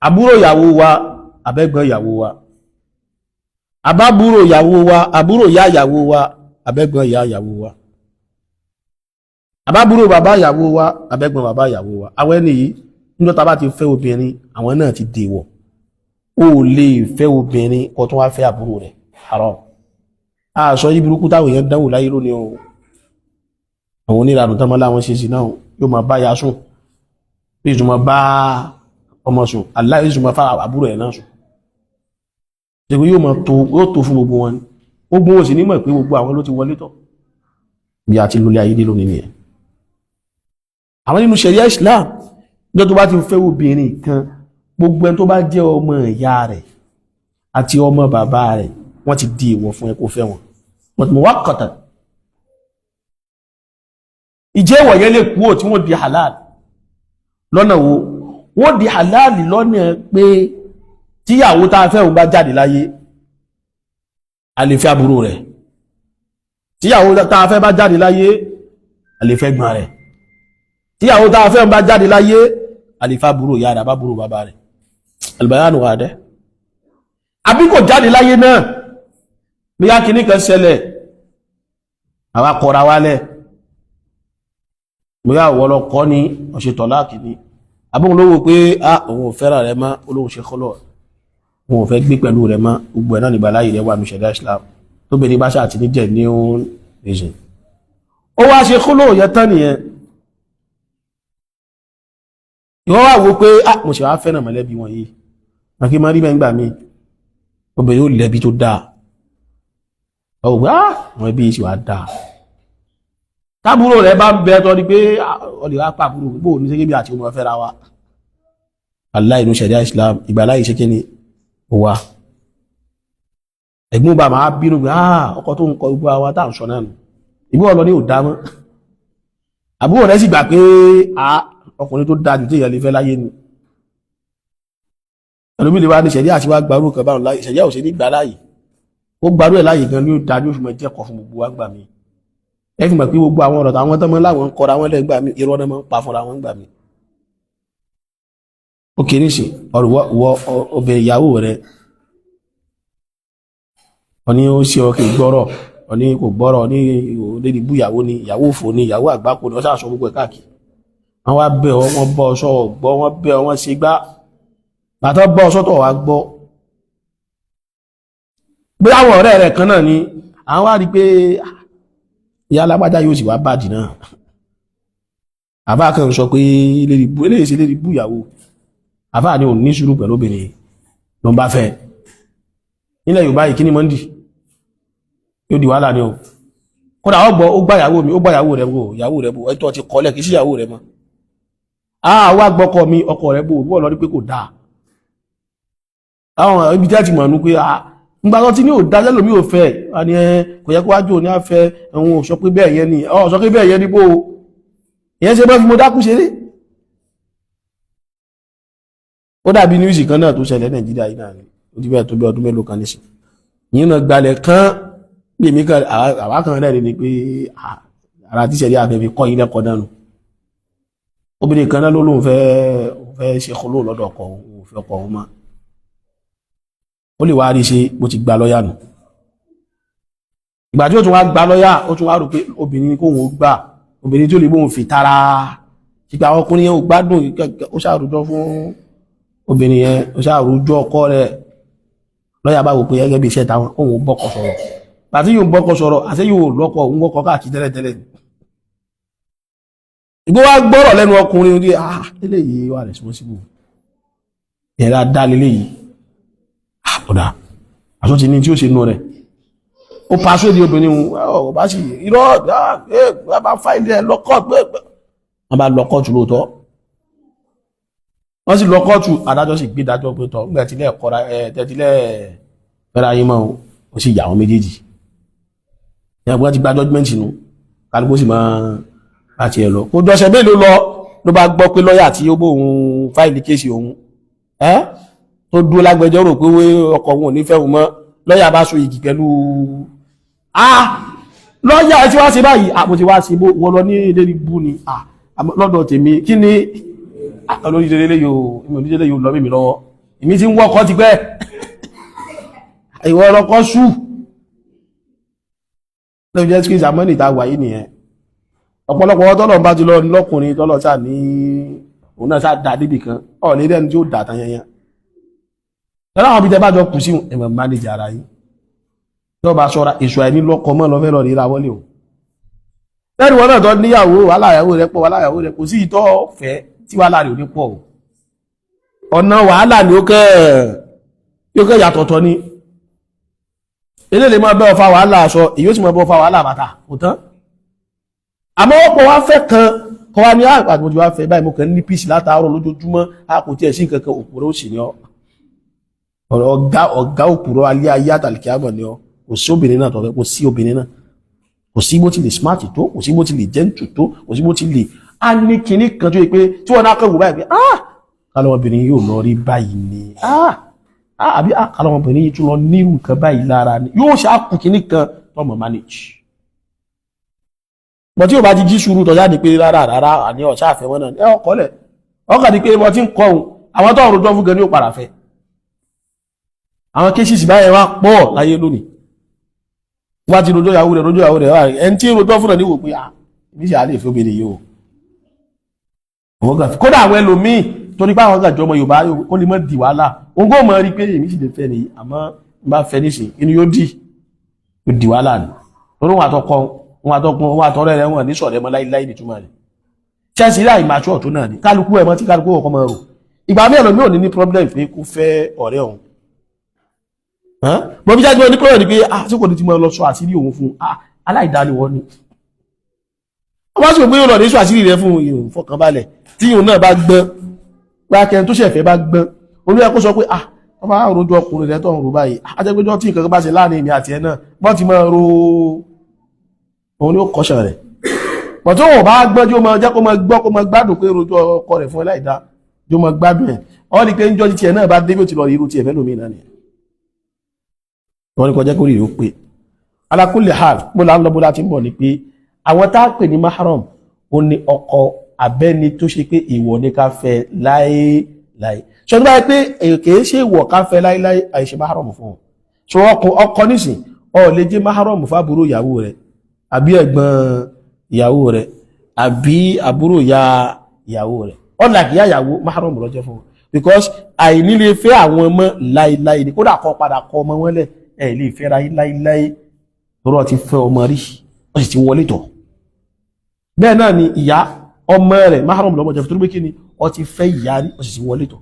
àbúrò ìyàwó wa, àbẹ́gbọ́n ìyàwó wa, àbábúrò ìyàwó wa, àbúrò ìyá ìyàwó wa, àbẹ́gbọ́n ìyá ìyàwó wa, àbábúrò bàbá ìyàwó wa, àbẹ́gbọ́n bàbá ìyàwó wa. Àwọn ẹni yìí, níjọ́ tá bá ti fẹ́ obìnrin, àwọn náà ti dèwọ̀. Ó lè fẹ́ obìnrin kó tún wá fẹ́ àbúrò rẹ̀, haram. Àṣọ yìí burúkú táwọn èèyàn dánwò láyé lónìí o. Àwọn oníranù tán mọ́ láwọn ṣe sí náà, yóò máa bá ya sùn, bí ìtumọ̀ bá ọmọ sùn, aláì ìtumọ̀ fara àbúrò ẹ̀ náà sùn. Ṣe pé yóò máa tó, yóò tó fún gbogbo wọn ni. Gbogbo wọn sì nímọ̀ pé gbogbo àwọn ló ti wọlé tọ̀. Bí a ti lólé ayé dé lónìí nìyẹn. Àwọn nínú ṣẹ̀ríà Islam, níjọ́ tó bá ti fẹ́ obìnrin kan, gbogbo ẹni tó bá jẹ́ ọmọ ìyá rẹ̀ àti ọmọ bàbá rẹ̀, wọ́n ti di ìwọ̀ fún ẹ kó fẹ́ wọn, but muwaqqatan. Ìjẹ́ ìwọ̀ yẹn lè kú ò tí wọ́n di halal. Lọ́nà wo wọ́n di halal? Lọ́nà pé tíyàwó tá a fẹ́ òun bá jáde láyé, a lè fẹ́ àbúrò rẹ̀. Tíyàwó tá a fẹ́ bá jáde láyé, a lè fẹ́ gbọ́n rẹ̀. Tíyàwó tá a fẹ́ òun bá jáde láyé, a lè fẹ́ àbúrò ìyá rẹ̀, àbábúrò bàbá rẹ̀. Albayanu wà dẹ́. Àbí kò jáde láyé náà, bí á kìíní kan ṣẹlẹ̀, àwa kọra wálẹ̀, bóyá ìwọ lọ kọ́ ní ọ̀ṣẹ̀ tọ̀láàkì ni, àbóhun ló wò pé á òun ò fẹ́ràn rẹ mọ́, olóhùn ṣe kọ́lọ̀, òun ò fẹ́ gbé pẹ̀lú rẹ mọ́. Gbogbo ẹ̀ náà nígbà láyé rẹ wà ní ṣẹ̀dá Islam, tóbìnrin bá ṣáà ti ní jẹ́ ní reason. Ó wá ṣe kọ́lọ̀ yẹn tán nìyẹn. Ìwọ́n wá wo pé á mo ṣe wá fẹ́ràn mọ̀lẹ́bí wọn yìí, màkì máa rí bẹ́ẹ̀ ń gbà mí, obìnrin yóò lẹ́bi tó dáa, ọ̀gbẹ́ á àwọn ẹbí yìí sì wá dáa. Tábúrò rẹ̀ bá ń bẹ tọ́ ni pé ọlè wá pàbúrò bó ní ṣe bí àti ọmọ fẹ́ra wa. Aláì inú ṣẹ̀ríà Islam, ìgbàláyì ṣe kí ni ó wà. Ẹ̀gbọ́n bá máa bínú pé ah, ọkọ tó ń kọ gbogbo àwa tá à ń sọ náà nù, ìbú ọlọ ní ò dá mọ́. Àbúrò rẹ̀ sì gbà pé ah, ọkùnrin tó dáa jù tí èèyàn lè fẹ́ láyé ni. Ẹlòmíì lè wá ní ṣẹ̀ríà àti wá gbarú kan báwọn láyè, ṣẹ̀ríà ò ṣe ní gbà láàyè. Ó gbarú ẹ̀ láàyè gan ni ó dájú, oṣù mọ̀ jẹ́kọ̀ọ́ fún gbogbo wa gbà mí. Ẹ fi mọ̀ pé gbogbo àwọn ọ̀rọ̀ táwọn tọ́mọ láwọn ń kọra wọn lẹ́gbàá mi, irọ́ náà máa ń pa fúnra wọn gbà mí. Ó kéré sí ọ̀rọ̀ wọ obìnrin ìyàwó rẹ̀, ọ̀ní ó ṣe ọkẹ̀ gbọ́rọ̀, ọ̀ní kò gbọ́rọ̀, ní òdèdè bú ìyàwó ni, ìyàwó òfò ni, ìyàwó àgbákò ni, wọ́n ṣàṣọ gbogbo ẹ̀ káàkiri. Wọ́n wá bẹ̀ ọ́, wọ́n bọ́ ọ sọ gbọ́, wọ́n bẹ̀ ọ́, wọ́n ṣe gbá bàtọ́ bọ́ ọ sọ́tọ̀ wá gbọ́. Bí àwọn ọ̀rẹ́ rẹ̀ kan náà ni àwọn wá rí pé ìyá alágbájá yóò sì wá bàjì náà. Àbá kan sọ pé eléyìí ṣe lérí bú ìyàwó. Àbá ni ò ní sùúrù pẹ̀lú obìnrin ló ń bá fẹ́. Nílẹ̀ Yorùbá yìí, kí ni mọ́ndì yóò di wàhálà ni o. Kódà ó gbọ́, ó gbá ìyàwó mi, ó gbá ìyàwó rẹ̀ bò, ìyàwó rẹ̀ bò, ẹ̀tọ́ ti kọ́lẹ̀ kì í sí ìyàwó rẹ̀ mọ́. A wá gbọ́kọ mi, ọkọ rẹ̀ bò, bọ́ lọ rí pé kò dáa. Àwọn ibi tí a ti mọ̀ nú pé a ńgbà tó ti ní ò dájẹ́ lómi ò fẹ́ a ní ẹ kò yẹ kó wájú òní àfẹ́ ẹ̀hún. Ò sọ pé bẹ́ẹ̀ yẹn ni, ọ̀ sọ pé bẹ́ẹ̀ yẹn ni bó ìyẹn ṣe bá fi mo dákú ṣeré. Ó dàbí níwìsì kan náà tó ṣẹlẹ̀ Nàìjíríà yìí náà ni. Ó ti bẹ́ẹ̀ tó bí ọdún mélòó kan nísìn yìí náà gbalẹ̀ kán bí èmi kan, àwa kan rẹ̀ ni pé ara tíṣẹ̀rí àfẹ́ fi kọ́ yín lẹ́kọ̀ọ́ náà nù. Obìnrin kan náà ló lóun fẹ́ fẹ́ ṣe kọló lọ́dọ̀ ọkọ òun, fẹ́ ọkọ òun mọ́. Ó lè wá rí ṣe bó ti gba lọ́yà nù. Ìgbà tí ó tún wá gba lọ́yà, ó tún wá rò pé obìnrin kóhun ó gbà, obìnrin tí ó lè bóun fi tara ìgbà àwọn ọkùnrin yẹn ò gbádùn. Ó ṣàròjọ fún obìnrin yẹn, ó ṣàròjọ ọkọ rẹ̀. Lọ́yà bá wò pé gẹ́gẹ́ bí iṣẹ́ táwọn òun bọ́kọ sọ̀rọ̀. Àti yóò bọ́kọ sọ̀rọ̀, àti yóò lọ́kọ òun wọ́kọ káàkiri tẹ́lẹ̀tẹ́lẹ̀. Ìgbó wá gbọ́rọ̀ lẹ́nu ọkùnrin orí, ah, eléyìí wà responsible yẹn dáadáa leléyìí. Ah, ọ̀dà àtúntì ní tí ó ṣe nù rẹ̀. Ó paṣọ èdè obìnrin ọ̀ bá sì irọ́ bá fáìlì ẹ̀ lọ́kọ̀ pé wọ́n bá lọ kóòtù lóòótọ́. Wọ́n sì lọ kóòtù, adájọ́ sì gbé dájọ́ pé tọ́ nígbà tílẹ̀ kọ́ra ẹ̀ tẹ́tílẹ̀ fẹ́ra yín mọ́, ó sì yà wọ́n méjèèjì. Ìyá ti gba judgement nù, kálukú sì máa láti ẹ̀ lọ. Kò dọ̀sẹ̀ mélòó lọ, ló bá gbọ́ pé lọ́yà tí ó bóun file case òun ẹ́ tó dúró lágbẹjọ́rò pé ọkọ òun ò ní fẹ́ òun mọ́, lọ́yà bá so igi pẹ̀lú ah lọ́yà tí wá sí báyìí. Àpò tí wá sí wọ́n lọ ní ilé bú ni lọ́dọ̀ tèmi. Kí ni olórí délé yóò, èmi ò ní délé yóò lọ mímí lọ́wọ́. Èmi ti ń wọ́kọ́ ti pẹ́, ìwọ ọlọ́kọ́ sú lọ́wọ́ jẹ́ kí ìsàmọ́nì ta wà yìí nìyẹn. Ọ̀pọ̀lọpọ̀ tọ́lọ̀ bá ti lọ lọ́kùnrin, tọ́lọ̀ sáà ní òun náà sáà dá débì kan ọ̀ lè rẹ́ni tí ó dà tán yẹn. Lọ́nà àwọn ibi tẹ́ bá jọ kù sí, ẹ̀mọ̀ mánéjì ara yìí tó bá ṣọ́ra èso àìní lọ́kọ mọ́ lọ́fẹ́ lọ ríra wọlé o. Lẹ́nu wọn náà tó níyàwó, wàhálà ìyàwó rẹ̀ pọ̀, wàhálà ìyàwó rẹ̀ kò sí ìtọ́ fẹ́ tí wàhálà rẹ̀ ò ní pọ̀ o. Ọ̀nà wàhálà ni ó kẹ́ yóò kẹ́ yàtọ̀tọ̀ ni. Eléyìí lè máa bẹ́ ọ fa wàhálà aṣọ, èyí ó sì máa bẹ́ ọ fa wàhálà bàtà kò tán. Àmọ́ ọ̀pọ̀ wá fẹ́ kan kọ́ wá ní àgbàgbọ́n tí wá fẹ́ báyìí, mo kàn ní peace látàárọ̀ lójoojúmọ́, a kò tiẹ̀ sí nǹkan kan. Òpùrọ̀ ó sì ní ọ, ọ̀gá ọ̀gá òpùrọ̀ alẹ́ ayé àtàlìkí àmọ̀ ni ọ. Kò sí obìnrin náà tọ́fẹ́, kò sí obìnrin náà, kò sí bó ti lè smart tó, kò sí bó ti lè gentle tó, kò sí bó ti lè a ní kinní kan tó yẹ pé tí wọ́n náà kàn wò báyìí pé ah, kálọ́mọbìnrin yóò lọ rí báyìí ni, ah ah, àbí ah, kálọ́mọbìnrin yìí tún lọ ní nǹkan báyìí lára ni, yóò ṣe àkù kinní kan tó mọ̀ manage bọ̀. Tí o bá ti jí sùúrù tọ́já ní pé rárá rárá, àní ọ̀ṣà àfẹ́wọ́n náà ẹ ọkọ̀ lẹ̀ ọkà ní pé wọ́n ti ń kọ́ òun, àwọn tó ọ̀rọ̀ jọ fún gan ní ó padà fẹ́. Àwọn cases báyẹn wá pọ̀ láyé lónìí. Wá ti rojọ́ ìyàwó rẹ̀, rojọ́ ìyàwó rẹ̀, ẹni tí rojọ́ fún ẹ̀ ní wò pé ah, ibi ṣe àlè fún obìnrin yìí o. Kódà àwọn ẹlòmíì tó ní pé àwọn gàjọ ọmọ Yorùbá, ó lè mọ́ di wàhálà, òun kò mọ̀ rí pé èmi sì lè fẹ́ nìyí, àmọ́ n bá fẹ́ nísìn inú yóò di, yóò di wàhálà ni. Torí wọn àtọkọ wọn, àtọkọ wọn, àtọrẹ rẹ, wọn ní sọ̀rọ̀ ẹmọ láíláí. Nìtúmọ̀ rẹ̀ Chelsea láì máa ṣọ́ ọ̀tún náà ni kálukú ẹ̀mọ́ tí kálukú ọkọ̀ máa rò. Ìgbà mí ẹlòmíì ò ní ní problem pé kó fẹ́ ọ̀rẹ́ òun bọ́ bí jáde ní problem ni pé ah, tí kò ní ti mọ́ lọ sọ àṣírí òun fún ah, aláìdániwọ́ ni. Wọ́n bá sì pé yóò lọ ní sọ àṣírí rẹ fún ìhùn fọkànbalẹ̀. Tí ìhùn náà bá gbọ́n pé tó ṣẹ̀fẹ̀ bá gbọ́n, olú ẹ kó sọ pé ah, wọ́n bá rojú ọkùnrin rẹ tó ń rò báyìí, ajẹ́gbẹ́jọ́ tí nǹkan bá ṣe láàrin èmi àti ẹ náà, bọ́n ti máa ro òun ni ó kọ́ṣẹ́ rẹ̀ bọ̀. Tó wọ́n bá gbọ́n, tí ó máa jẹ́ kó máa gbọ́, kó máa gbádùn pé rojú ọkọ rẹ̀ fún ẹ láìdá, tí ó máa gbádùn ẹ̀. Ọ́ ní pé ń jọ́ tiẹ̀ náà bá dé bí ó ti lọ irú tiẹ̀ fẹ́ lómi náà nìyẹn. Wọ́n ní kọjá kórìí ó pé. Ala kulli hal, bó la ń lọ, bó la ti ń bọ̀ ni pé àwọn tá a pè ní mahram, ó ní ọkọ abẹ́ni tó ṣe pé ìwọ ní ká fẹ́ láéláé. Ṣe tó bá yẹ pé kìí ṣe ìwọ ká fẹ́ láéláé, àìṣe mahram fún ọ. So ọkọ nísìn, ọ lè jẹ́ mahram fábúrò ìyàwó rẹ̀, àbí ẹ̀gbọ́n ìyàwó rẹ̀, àbí àbúrò ya ìyàwó rẹ̀. Ọ̀là kìí ìyàwó mahram ló jẹ́ fún wọn, because àìní lè fẹ́ àwọn ọmọ láéláé ni. Kódà kọ́ padà kọ́ ọmọ wọn lẹ̀, ẹ̀ lè fẹ́ra yín láéláé, lọ́rọ̀ ti fẹ́ ọmọ rí, ó sì ti wọlé tọ̀. Bẹ́ẹ̀ náà ni ìyá ọmọ rẹ̀, mahram lọ́mọ jẹ́ fún, kí ni ó ti fẹ́ ìyá rí, ó sì ti wọlé tọ̀.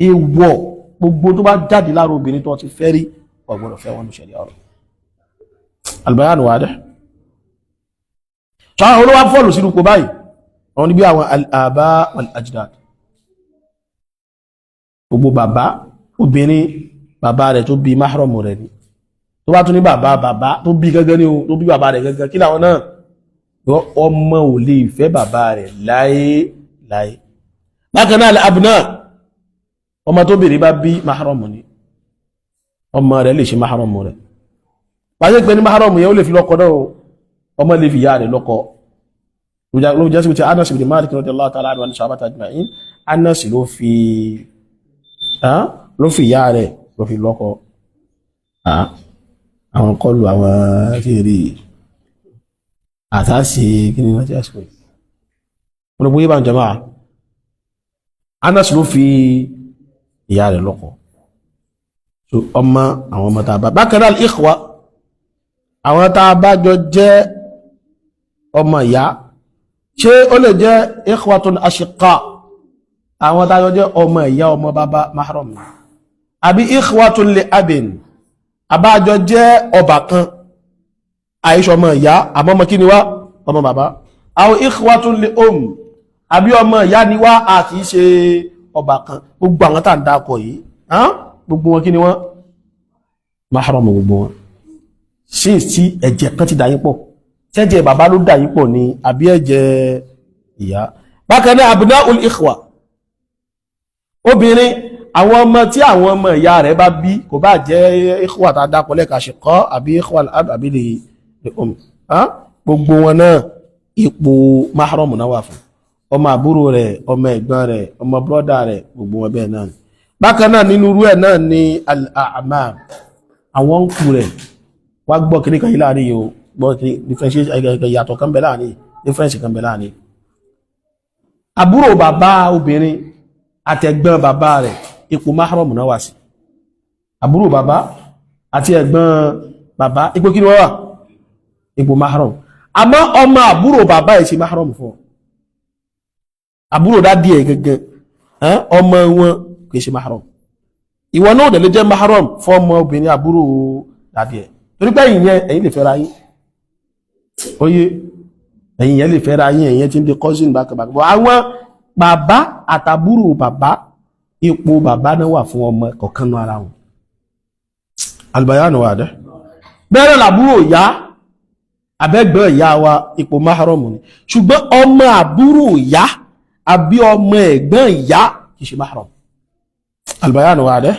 Èèwọ̀, gbogbo tó bá jáde lára obìnrin tó ti fẹ́ rí, ó gbọ́dọ̀ fẹ́ wọn ní ṣẹ̀ríà ọ̀rọ̀. Albayanu wadih. Sọ àwọn olówó fọ́ọ̀lù sínú kò báyìí, àwọn níbi àwọn al-aba wal-ajdad, gbogbo bàbá obìnrin, bàbá rẹ̀ tó bí mahram rẹ̀ ni. Tó bá tún ní bàbá bàbá tó bí gẹ́gẹ́ ní o, tó bí bàbá rẹ̀ gẹ́gẹ́, kí làwọn náà? Ọmọ ò lè fẹ́ bàbá rẹ̀ láé láé. Bákan náà abúná, ọmọ tó bèèrè bá bí, mahram ni. Ọmọ rẹ̀ lè ṣe mahram rẹ̀. Pàṣẹ pé ní mahram yẹn, ó lè fi lọ́kọ náà, ọmọ lè fi ìyá rẹ̀ lọ́kọ. Ló jẹ́ sí ti Anas ibn Malik radiyallahu ta'ala anhu wa sahabata ajma'in. Anas ló fi ìyá rẹ̀ ló fi lọ́kọ. Àwọn kọlù àwọn kiri àtàṣe kí ni wọ́n ti àsìkò yìí, wọ́n bóyá bá ń jọmọ́. Anas ló fi ìyá rẹ̀ lọ́kọ. So ọmọ, àwọn ọmọ tá a bá, bákan náà ikhwa, àwọn tá a bá jọ jẹ́ ọmọ ìyá. Ṣé ó lè jẹ́ ikhwatun ashiqa, àwọn tá a jọ jẹ́ ọmọ ìyá ọmọ bàbá, mahram ni, àbí ikhwatun li abin, àbájọ jẹ́ ọba kan, àìṣọ́ ọmọ ìyá, àmọ́ ọmọ kí ni wá? Ọmọ bàbá. Àwọn ikhwatun li um, àbí ọmọ ìyá ni wá, àti ṣe ọba kan. Gbogbo àwọn tá à ń dákọ̀ yìí, gbogbo wọn, kí ni wọ́n? Mahram gbogbo wọn. Ṣé tí ẹ̀jẹ̀ kan ti dà yín pọ̀, ṣẹ́jẹ̀ bàbá ló dà yín pọ̀ ni, àbí ẹ̀jẹ̀ ìyá? Bákan náà abna'ul ikhwa, obìnrin, àwọn ọmọ tí àwọn ọmọ ìyá rẹ̀ bá bí, kò bá jẹ́ ikhwa tá a dákọ̀ lẹ́ka shiqa, àbí ikhwa al-ab, àbí lè um, gbogbo wọn náà, ipò mahram náà wà fún. Ọmọ àbúrò rẹ̀, ọmọ ẹ̀gbọ́n rẹ̀, ọmọ brọ́dà rẹ̀, gbogbo wọn bẹ́ẹ̀ náà. Bákan náà, nínú irú ẹ̀ náà ni al-a'mam, àwọn ń kú rẹ̀. Wá gbọ́ kìíní kan yìí láàrin yìí o, gbọ́ kìíní differentiation, ìyàtọ̀ kan bẹ láàrin, difference kan bẹ láàrin àbúrò bàbá obìnrin àtẹ̀gbọ́n bàbá rẹ̀. Ipò mahram náà wà sí àbúrò bàbá àti ẹ̀gbọ́n bàbá. Ipò kí ni wọ́n wà? Ipò mahram. Àmọ́ ọmọ àbúrò bàbá ẹ̀ ṣe mahram fún ọ. Àbúrò daddy ẹ̀ gẹ́gẹ́, ọmọ wọn kìí ṣe mahram. Ìwọ náà dẹ̀ lè jẹ́ mahram fún ọmọ obìnrin àbúrò daddy ẹ̀, torí pé ẹ̀yin yẹn, ẹ̀yin lè fẹ́ra yín. Oyé, ẹ̀yin yẹn lè fẹ́ra yín, ẹ̀yin tí ń di cousin bákàbákà. Bọ̀ àwọn bàbá àtàbúrò bàbá, ipò bàbá náà wà fún ọmọ kọ̀ọ̀kan náà ara wọn. Albayanu wà dẹ́. Bẹ́ẹ̀rẹ̀ làbúrò ìyá abẹ́gbẹ́ ìyá wa, ipò mahram ni. Ṣùgbọ́n ọmọ àbúrò ìyá àbí ọmọ ẹ̀gbọ́n ìyá kìí ṣe mahram. Albayanu wà dẹ́.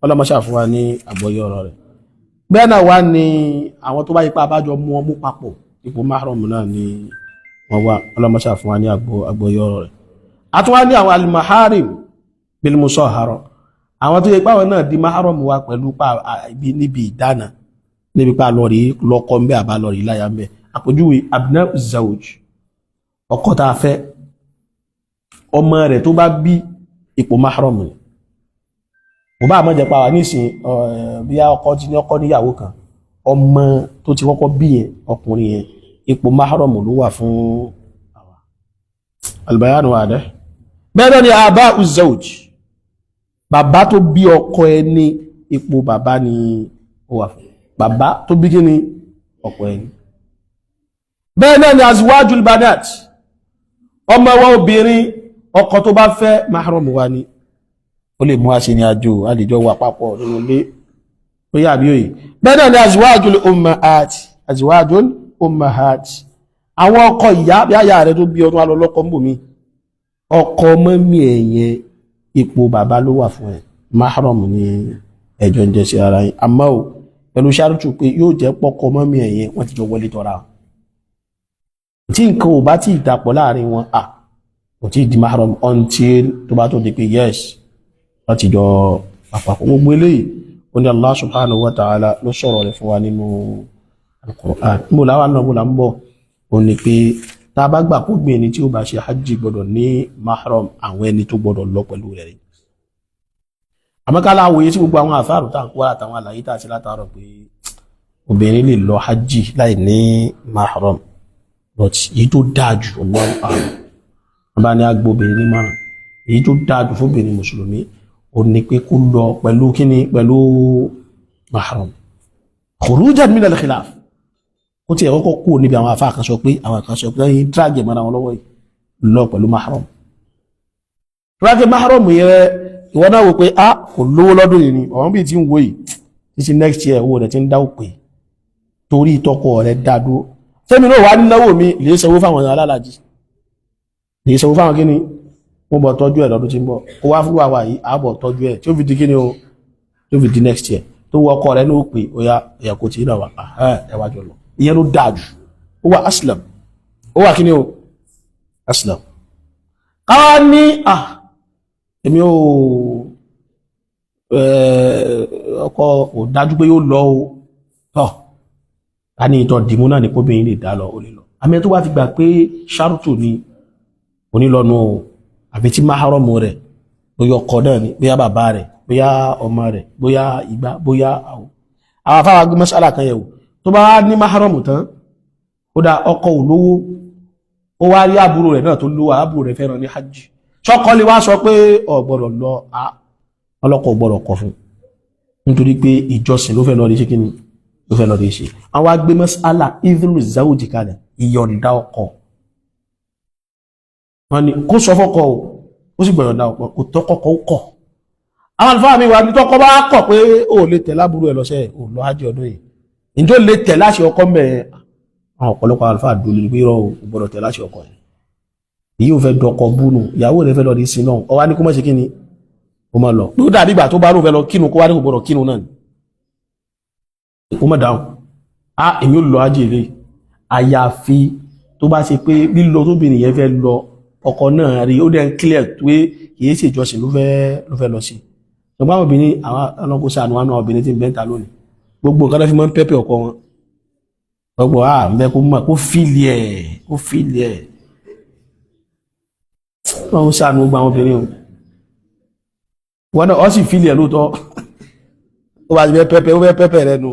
Ọlọ́mọṣà fún wa ní àgbọ́yé ọ̀rọ̀ rẹ̀. Bẹ́ẹ̀ náà wá ní àwọn tó bá yípa abájọ mú ọmú papọ̀, ipò mahram náà ni wọ́n wá. Ọlọ́mọṣà fún wa ní àgbọ́yé ọ̀rọ̀ rẹ̀. Àtúwá ní àwọn alimaharim bil musahara, àwọn tó yẹ pé àwọn náà di mahram wa pẹ̀lú pa níbi ìdáná, níbi pa lọ́rí lọ́kọ ń bẹ́, àbá lọ́rí láyà ń bẹ́. Àpèjúwe, abna zawj, ọkọ tá a fẹ́, ọmọ rẹ̀ tó bá bí, ipò mahram ni. Kò bá àmọ́ jẹ́ pa wà nísìn, bí ọkọ ti ní ọkọ níyàwó kan, ọmọ tó ti kọ́kọ́ bí yẹn, ọkùnrin yẹn, ipò mahram ló wà fún àwa. Albayanu wà dẹ́. Bẹ́ẹ̀ náà ni àbá zawj, bàbá tó bí ọkọ ẹni, ipò bàbá ni ó wà fún bàbá tó bí kí ni ọkọ ẹni. Bẹ́ẹ̀ náà ni azwajul banat, ọmọ wa obìnrin, ọkọ tó bá fẹ́, mahram wa ni. Ó lè mú àṣẹ ní àjò, àlejò wà papọ̀ nínú ilé, ó yà bí òye. Bẹ́ẹ̀ náà ni azwajul ummahat, azwajul ummahat, àwọn ọkọ ìyá, bí àyà rẹ tó bí ọdún alọ́lọ́kọ ń bò mí, ọkọ mọ́mí ẹ̀yẹn. Ipò bàbá ló wà fún ẹ, mahram ni ẹjọ́ ń jẹ́ sí ara yín. Àmọ́ o, pẹ̀lú ṣáàrùtù pé yóò jẹ́ pọ́kọ mọ́mí ẹ̀yẹn wọ́n ti jọ wọlé tọ́ra. Tí nǹkan ò bá tí ì dàpọ̀ láàrin wọn, à kò tí ì di mahram until tó bá tó di pé yes, wọ́n ti jọ àpapọ̀. Gbogbo eléyìí ó ní Allah subhanahu wa ta'ala ló sọ̀rọ̀ rẹ̀ fún wa nínú Al-Qur'an. Níbo làwọn náà bó là ń bọ̀? Ó ní pé tá a bá gbà kó gbé ẹni tí ó bá ṣe hajj gbọdọ̀ ní mahram, àwọn ẹni tó gbọdọ̀ lọ pẹ̀lú rẹ̀ rí. Àmọ́ ká láwòye tí gbogbo àwọn àfáàrù tá à ń kó àtàwọn àlàyé tá a ṣe látàárọ̀ pé obìnrin lè lọ hajj láì ní mahram, but èyí tó dáa jù, Allahu a'lam, wọn bá ní agbó obìnrin ní márùn, èyí tó dáa jù fóbìnrin mùsùlùmí ó ní pé kó lọ pẹ̀lú kíni? Pẹ̀lú mahram, khurujan min al-khilaf. Ó ti ẹ̀kọ́kọ́ kú níbi àwọn afá kan sọ pé, àwọn kan sọ pé lẹ́yìn drag mọ́ra wọn lọ́wọ́ yìí, lọ pẹ̀lú mahram. Drag mahram yẹn, ìwọ náà wò pé a kò lówó lọ́dún yìí ni, ọ̀run bíi ti ń wò yìí títí next year, owó rẹ̀ ti ń dá òpè torí ìtọ́kọ rẹ̀ dá dúró. Tẹ́mi náà wà nínáwó mi lè sanwó fáwọn alálàájì, lè sanwó fáwọn kíni, wọ́n bọ̀ tọ́jú ẹ̀ lọ́dún tí ń bọ̀. Kó wá fún wa yìí, àbọ̀ tọ́jú ẹ̀ tí ó fi di kíni o, tí ó fi di next year tó wọ ọkọ rẹ̀ ní ó pè ó yá, ẹ̀yà kò tí ì náà wà ẹ̀ wá jọ lọ. Ìyẹn ló dáa jù, ó wà aslam, ó wà kíni o, aslam. Káwá ní à èmi ò ọkọ ò dájú pé yóò lọ o, tọ́ ká ní ìtọ́ dìmú náà ní kóbìnrin lè dá lọ, ó lè lọ. Àmì tó bá ti gbà pé ṣárùtù ni onílọ́nu o, àbí tí máhárọ̀mù rẹ̀, bóyá ọkọ náà ni, bóyá bàbá rẹ̀, bóyá ọmọ rẹ̀, bóyá ìgbà, bóyá àwọ̀. Àwọn afáwà gbé mọ́sálà kan yẹ̀wò. Tó bá ní máhárọ̀mù tán, ó dá ọkọ ò lówó, ó wá rí àbúrò rẹ̀ náà tó lówó, àbúrò rẹ̀ fẹ́ràn ní hajj, ṣọ́kọ lè wá sọ pé ó gbọ́dọ̀ lọ? Ọlọ́kọ gbọ́dọ̀ kọ fún, nítorí pé ìjọsìn ló fẹ́ lọ rí ṣe, kíni ló fẹ́ lọ rí ṣe. Àwọn agbé mọ́sálà idhnu zawji kalẹ̀, ìyọ̀ǹda ọkọ. Wọ́n ní kó sọ fọ́kọ o, ó sì gbọ̀yọ̀ǹda ọkọ, kò tọ́kọ́kọ́ ó kọ̀. Àwọn àlùfáà mi wà ní tọ́kọ bá kọ̀ pé ó lè tẹ̀ lábúrò ẹ̀ lọ́sẹ̀ ò lọ hajj ọdún yìí, ǹjọ́ lè tẹ̀ láṣẹ ọkọ mẹ́? Àwọn ọ̀pọ̀lọpọ̀ àlùfáà dúró lórí pé irọ́ o, gbọ́dọ̀ tẹ̀ láṣẹ ọkọ yẹn. Èyí ò fẹ́ dọkọ búnú, ìyàwó rẹ̀ fẹ́ lọ rí sí náà, ọwá ní kó má ṣe kí ni, ó má lọ. Ló dàbí ìgbà tó bá rò fẹ́ lọ kínú, kó wá ní kò gbọ́dọ̀ kínú náà ni, ó má dáhùn. Á èmi ò lọ hajj ilé, àyàfi tó bá ṣe pé lílọ tóbìnrin yẹn fẹ́ lọ, ọkọ náà rí ó dẹ̀ ń clear pé kìí ṣe ìjọsìn ló fẹ́ lọ sí. Ṣùgbọ́n àwọn obìnrin, àwọn ọlọ́kọ̀ sànù wọn, àwọn obìnrin tí ń bẹ́ńtà lónìí, gbogbo nǹkan tó fi máa ń pẹ́pẹ́ ọkọ wọn gbogbo à ń bẹ kó mọ̀, kó feel ẹ̀, kó feel ẹ̀. Wọ́n ń sànù gbogbo àwọn obìnrin o. Wọn náà ọ sì feel ẹ̀ lóòótọ́. Ó bá ti fẹ́ pẹ́pẹ́, ó fẹ́ pẹ́pẹ́ rẹ nu.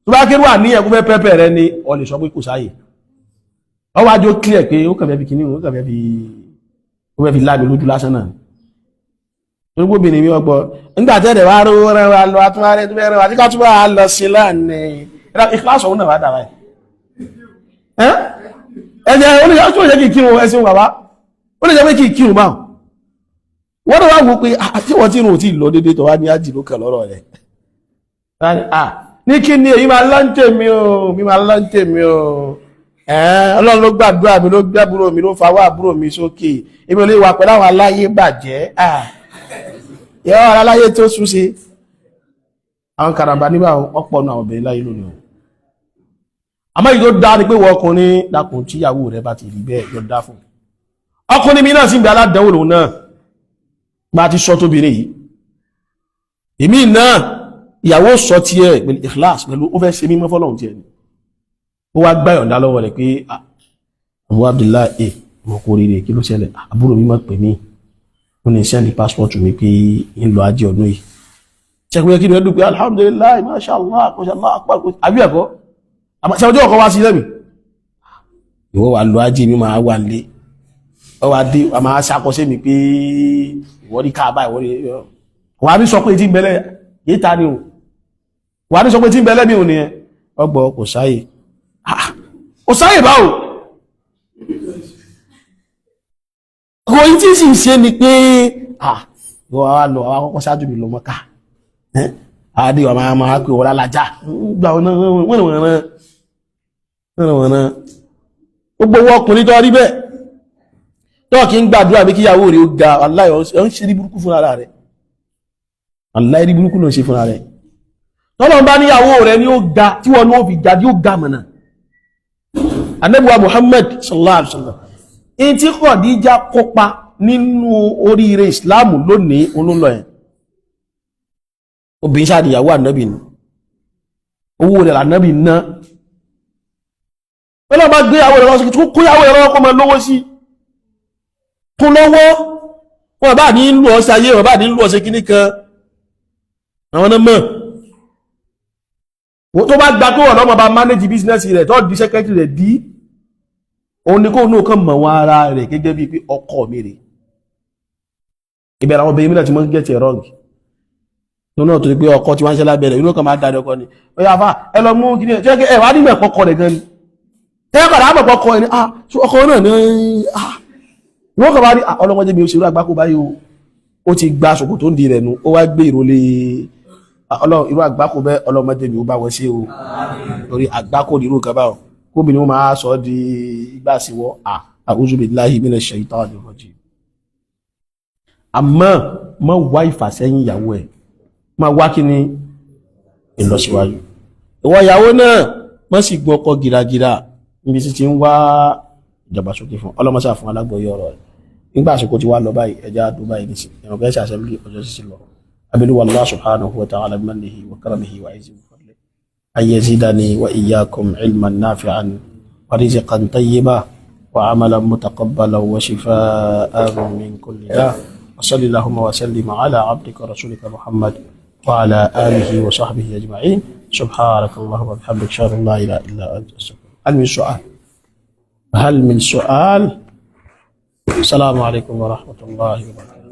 Tó bá kéré wà níyẹn kó fẹ́ pẹ́pẹ́ rẹ ni, ọ lè sọ pé kò sáàyè. Ọ wá jó clear pé ó kàn fẹ́ fi kíní, ó fẹ́ fi láàmì lójú lásán náà. Torí pé obìnrin mi ọgbọ nígbà tẹ́lẹ̀ wá rówó rẹ wá lọ, àtúwárẹ́ tó fẹ́ rẹ wá tí ká tún bá lọ sí láàní ìkíláàsì ọ̀hún náà wá dàbáyé. Ẹ̀jẹ̀ ó lè jẹ́ kí kírun ẹ̀sìn bàbá, ó lè jẹ́ pé kí kírun báwọn. Wọ́n náà wá wò pé àti wọ́n tí irun ò tí ì lọ déédéé tó wá ní ájì ló kàn lọ́rọ̀ rẹ̀. Ní kí ni èyí máa lọ́ ń tèmi o, mi máa lọ́ ń tèmi o. Ọlọ́run ló gbàdúrà mi, ló gbé àbúrò mi, ló fawọ́ àbúrò mi sókè. Èmi ò lè wà pẹ̀lú àwọn aláyé bàjẹ́ yọ, aláyé tó sún sí àwọn karambà nígbà ọ̀pọ̀ náà, àwọn obìnrin láyé lónìí o. Àmọ́ èyí tó dá ni pé wọ́n ọkùnrin dákun, tíyàwó rẹ̀ bá ti rí bẹ́ẹ̀, yọ dá fún ọkùnrin mi náà sì ń bẹ aládánwò lòun náà bá ti sọ tóbìnrin yìí. Èmi náà, ìyàwó sọ tiẹ̀ pẹ̀lú ikhlas, pẹ̀lú ó fẹ́ ṣe mímọ́ fọ́lọ́hun tiẹ̀ ni, ó wá gbá yọ̀ǹda lọ́wọ́ rẹ̀ pé Abu Abdullahi ẹ̀ mo kó rere, kí ló ṣẹlẹ̀? Àbúrò mi máa pè mí, ó ní send passport mi pé ń lọ ajé ọdún yìí. Ṣẹ́kùn kí ni ẹ dùn pé alhamdulillah, masha Allah, masha Allah, àbí ẹ̀kọ́ ṣe ọjọ́ ọkọ̀ wá sí lẹ́mì, ìwọ wà lọ ajé, mi máa wà lé, ọ wá dé, a máa ṣàkọsẹ́ mi pé ìwọ ní káàbá, ìwọ ní wà á ní sọ pé tí ń bẹ̀lẹ̀ yìí ta ni o, wà á ní sọ pé tí ń bẹ̀lẹ̀ mi ò ní ẹ ọgbọ̀ kò sáyè, kò sáyè báwo? Kò yí tí sì ń ṣe ni pé ìwọ wa lọ, àwọn akọ́kọ́ ṣáájú mi lọ Mọ́kà, àdé wa máa máa pè wọ́n lálájá gbà wọn wọ́n wọ́n wọ́n. Gbogbo owó ọkùnrin tó rí bẹ́ẹ̀, Tó kí ń gbàdúrà bí kíyàwó rẹ̀ ó ga, aláì ọ̀ ń ṣe rí burúkú fúnra rẹ̀, aláì rí burúkú ló ń ṣe fúnra rẹ̀. Tọ́lọ́ bá níyàwó rẹ̀ ní ó ga, tí wọ́n ní ó fi ga, ní ó ga mọ̀nà. Ànábì wa Muhammad sallallahu alaihi wasallam, in tí Khadija kópa nínú oríire Ìsìláàmù lónìí olóńlọ yẹn, obìnrin sáà níyàwó Ànábì ni, owó rẹ̀ l'Ànábì ná. Ọlọ́run bá gbé ìyàwó rẹ̀ lọ sí kó yàwó rẹ̀ lọ́wọ́, kó máa lówó sí kún lọ́wọ́. Wọn bá ní lù ọ́ sí ayé, wọn bá ní lù ọ́ sí kíní kan, àwọn náà mọ̀. Tó bá gba pé wọ́n lọ́mọ bá manage business rẹ̀, tó di secretary rẹ̀, dí òun ni kó ní òkan mọ̀ wọn ara rẹ̀ gẹ́gẹ́ bíi pé ọkọ mi rè. Ìbẹ̀rẹ̀ àwọn obìnrin mìíràn tí wọ́n get it wrong nínú náà, torí pé ọkọ tí wọ́n ń ṣe lábẹ́rẹ̀ inú kan máa darí ọkọ ni. Ó yà fà, ẹ lọ mú kíní ẹ, ẹ wá nígbà ẹ̀kọ́ rẹ̀ gan ni tẹ́kọ̀dá àmọ̀ ọkọ ẹni, ah, so ọkọ náà ní, ah, wọ́n kọ̀ bá rí ọlọ́mọdé mi ò ṣerú àgbákò báyìí o. Ó ti gba ṣòkò tó ń di rẹ̀ nu, ó wá gbé ìrólé ọlọ́run. Irú àgbákò bẹ́, ọlọ́mọdé mi ò bá wọn ṣe o, torí àgbákò ní irú nǹkan báwọn kóbi ni wọ́n máa sọ di igbá síwọ́. A'udhu billahi minash shaitani rajim. Àmọ́ má wá ìfàsẹ́yìn ìyàwó ẹ̀, má wá kí ni ìlọsíwájú. Ìwọ ìyàwó náà, má sì gbọ́ ọkọ gìràgìrà níbi tí ti ń wá ìdàgbàsókè fún ọlọ́mọsá fún alágbọ̀yé ọ̀rọ̀ rẹ̀. Nígbà àsìkò tí wà lọ báyìí, ẹja àdó báyìí ní ẹ̀rọ kẹ́sì assembly, ọjọ́ sísì lọ. Abilu Allah subhanahu wa ta'ala bimannihi wa karamihi wa izzihi wa fadlihi an yazidani wa iyyakum ilman nafi'an wa rizqan tayyiba wa amalan mutaqabbalan wa shifaa'an min kulli da. Wa salli allahumma wa sallim ala abdika wa rasulika Muhammad wa ala alihi wa sahbihi ajma'in. Subhanaka allahumma wa bihamdika, ashhadu an la ilaha illa anta, astaghfiruka. هل من سؤال؟ هل من سؤال؟ السلام عليكم ورحمة الله وبركاته.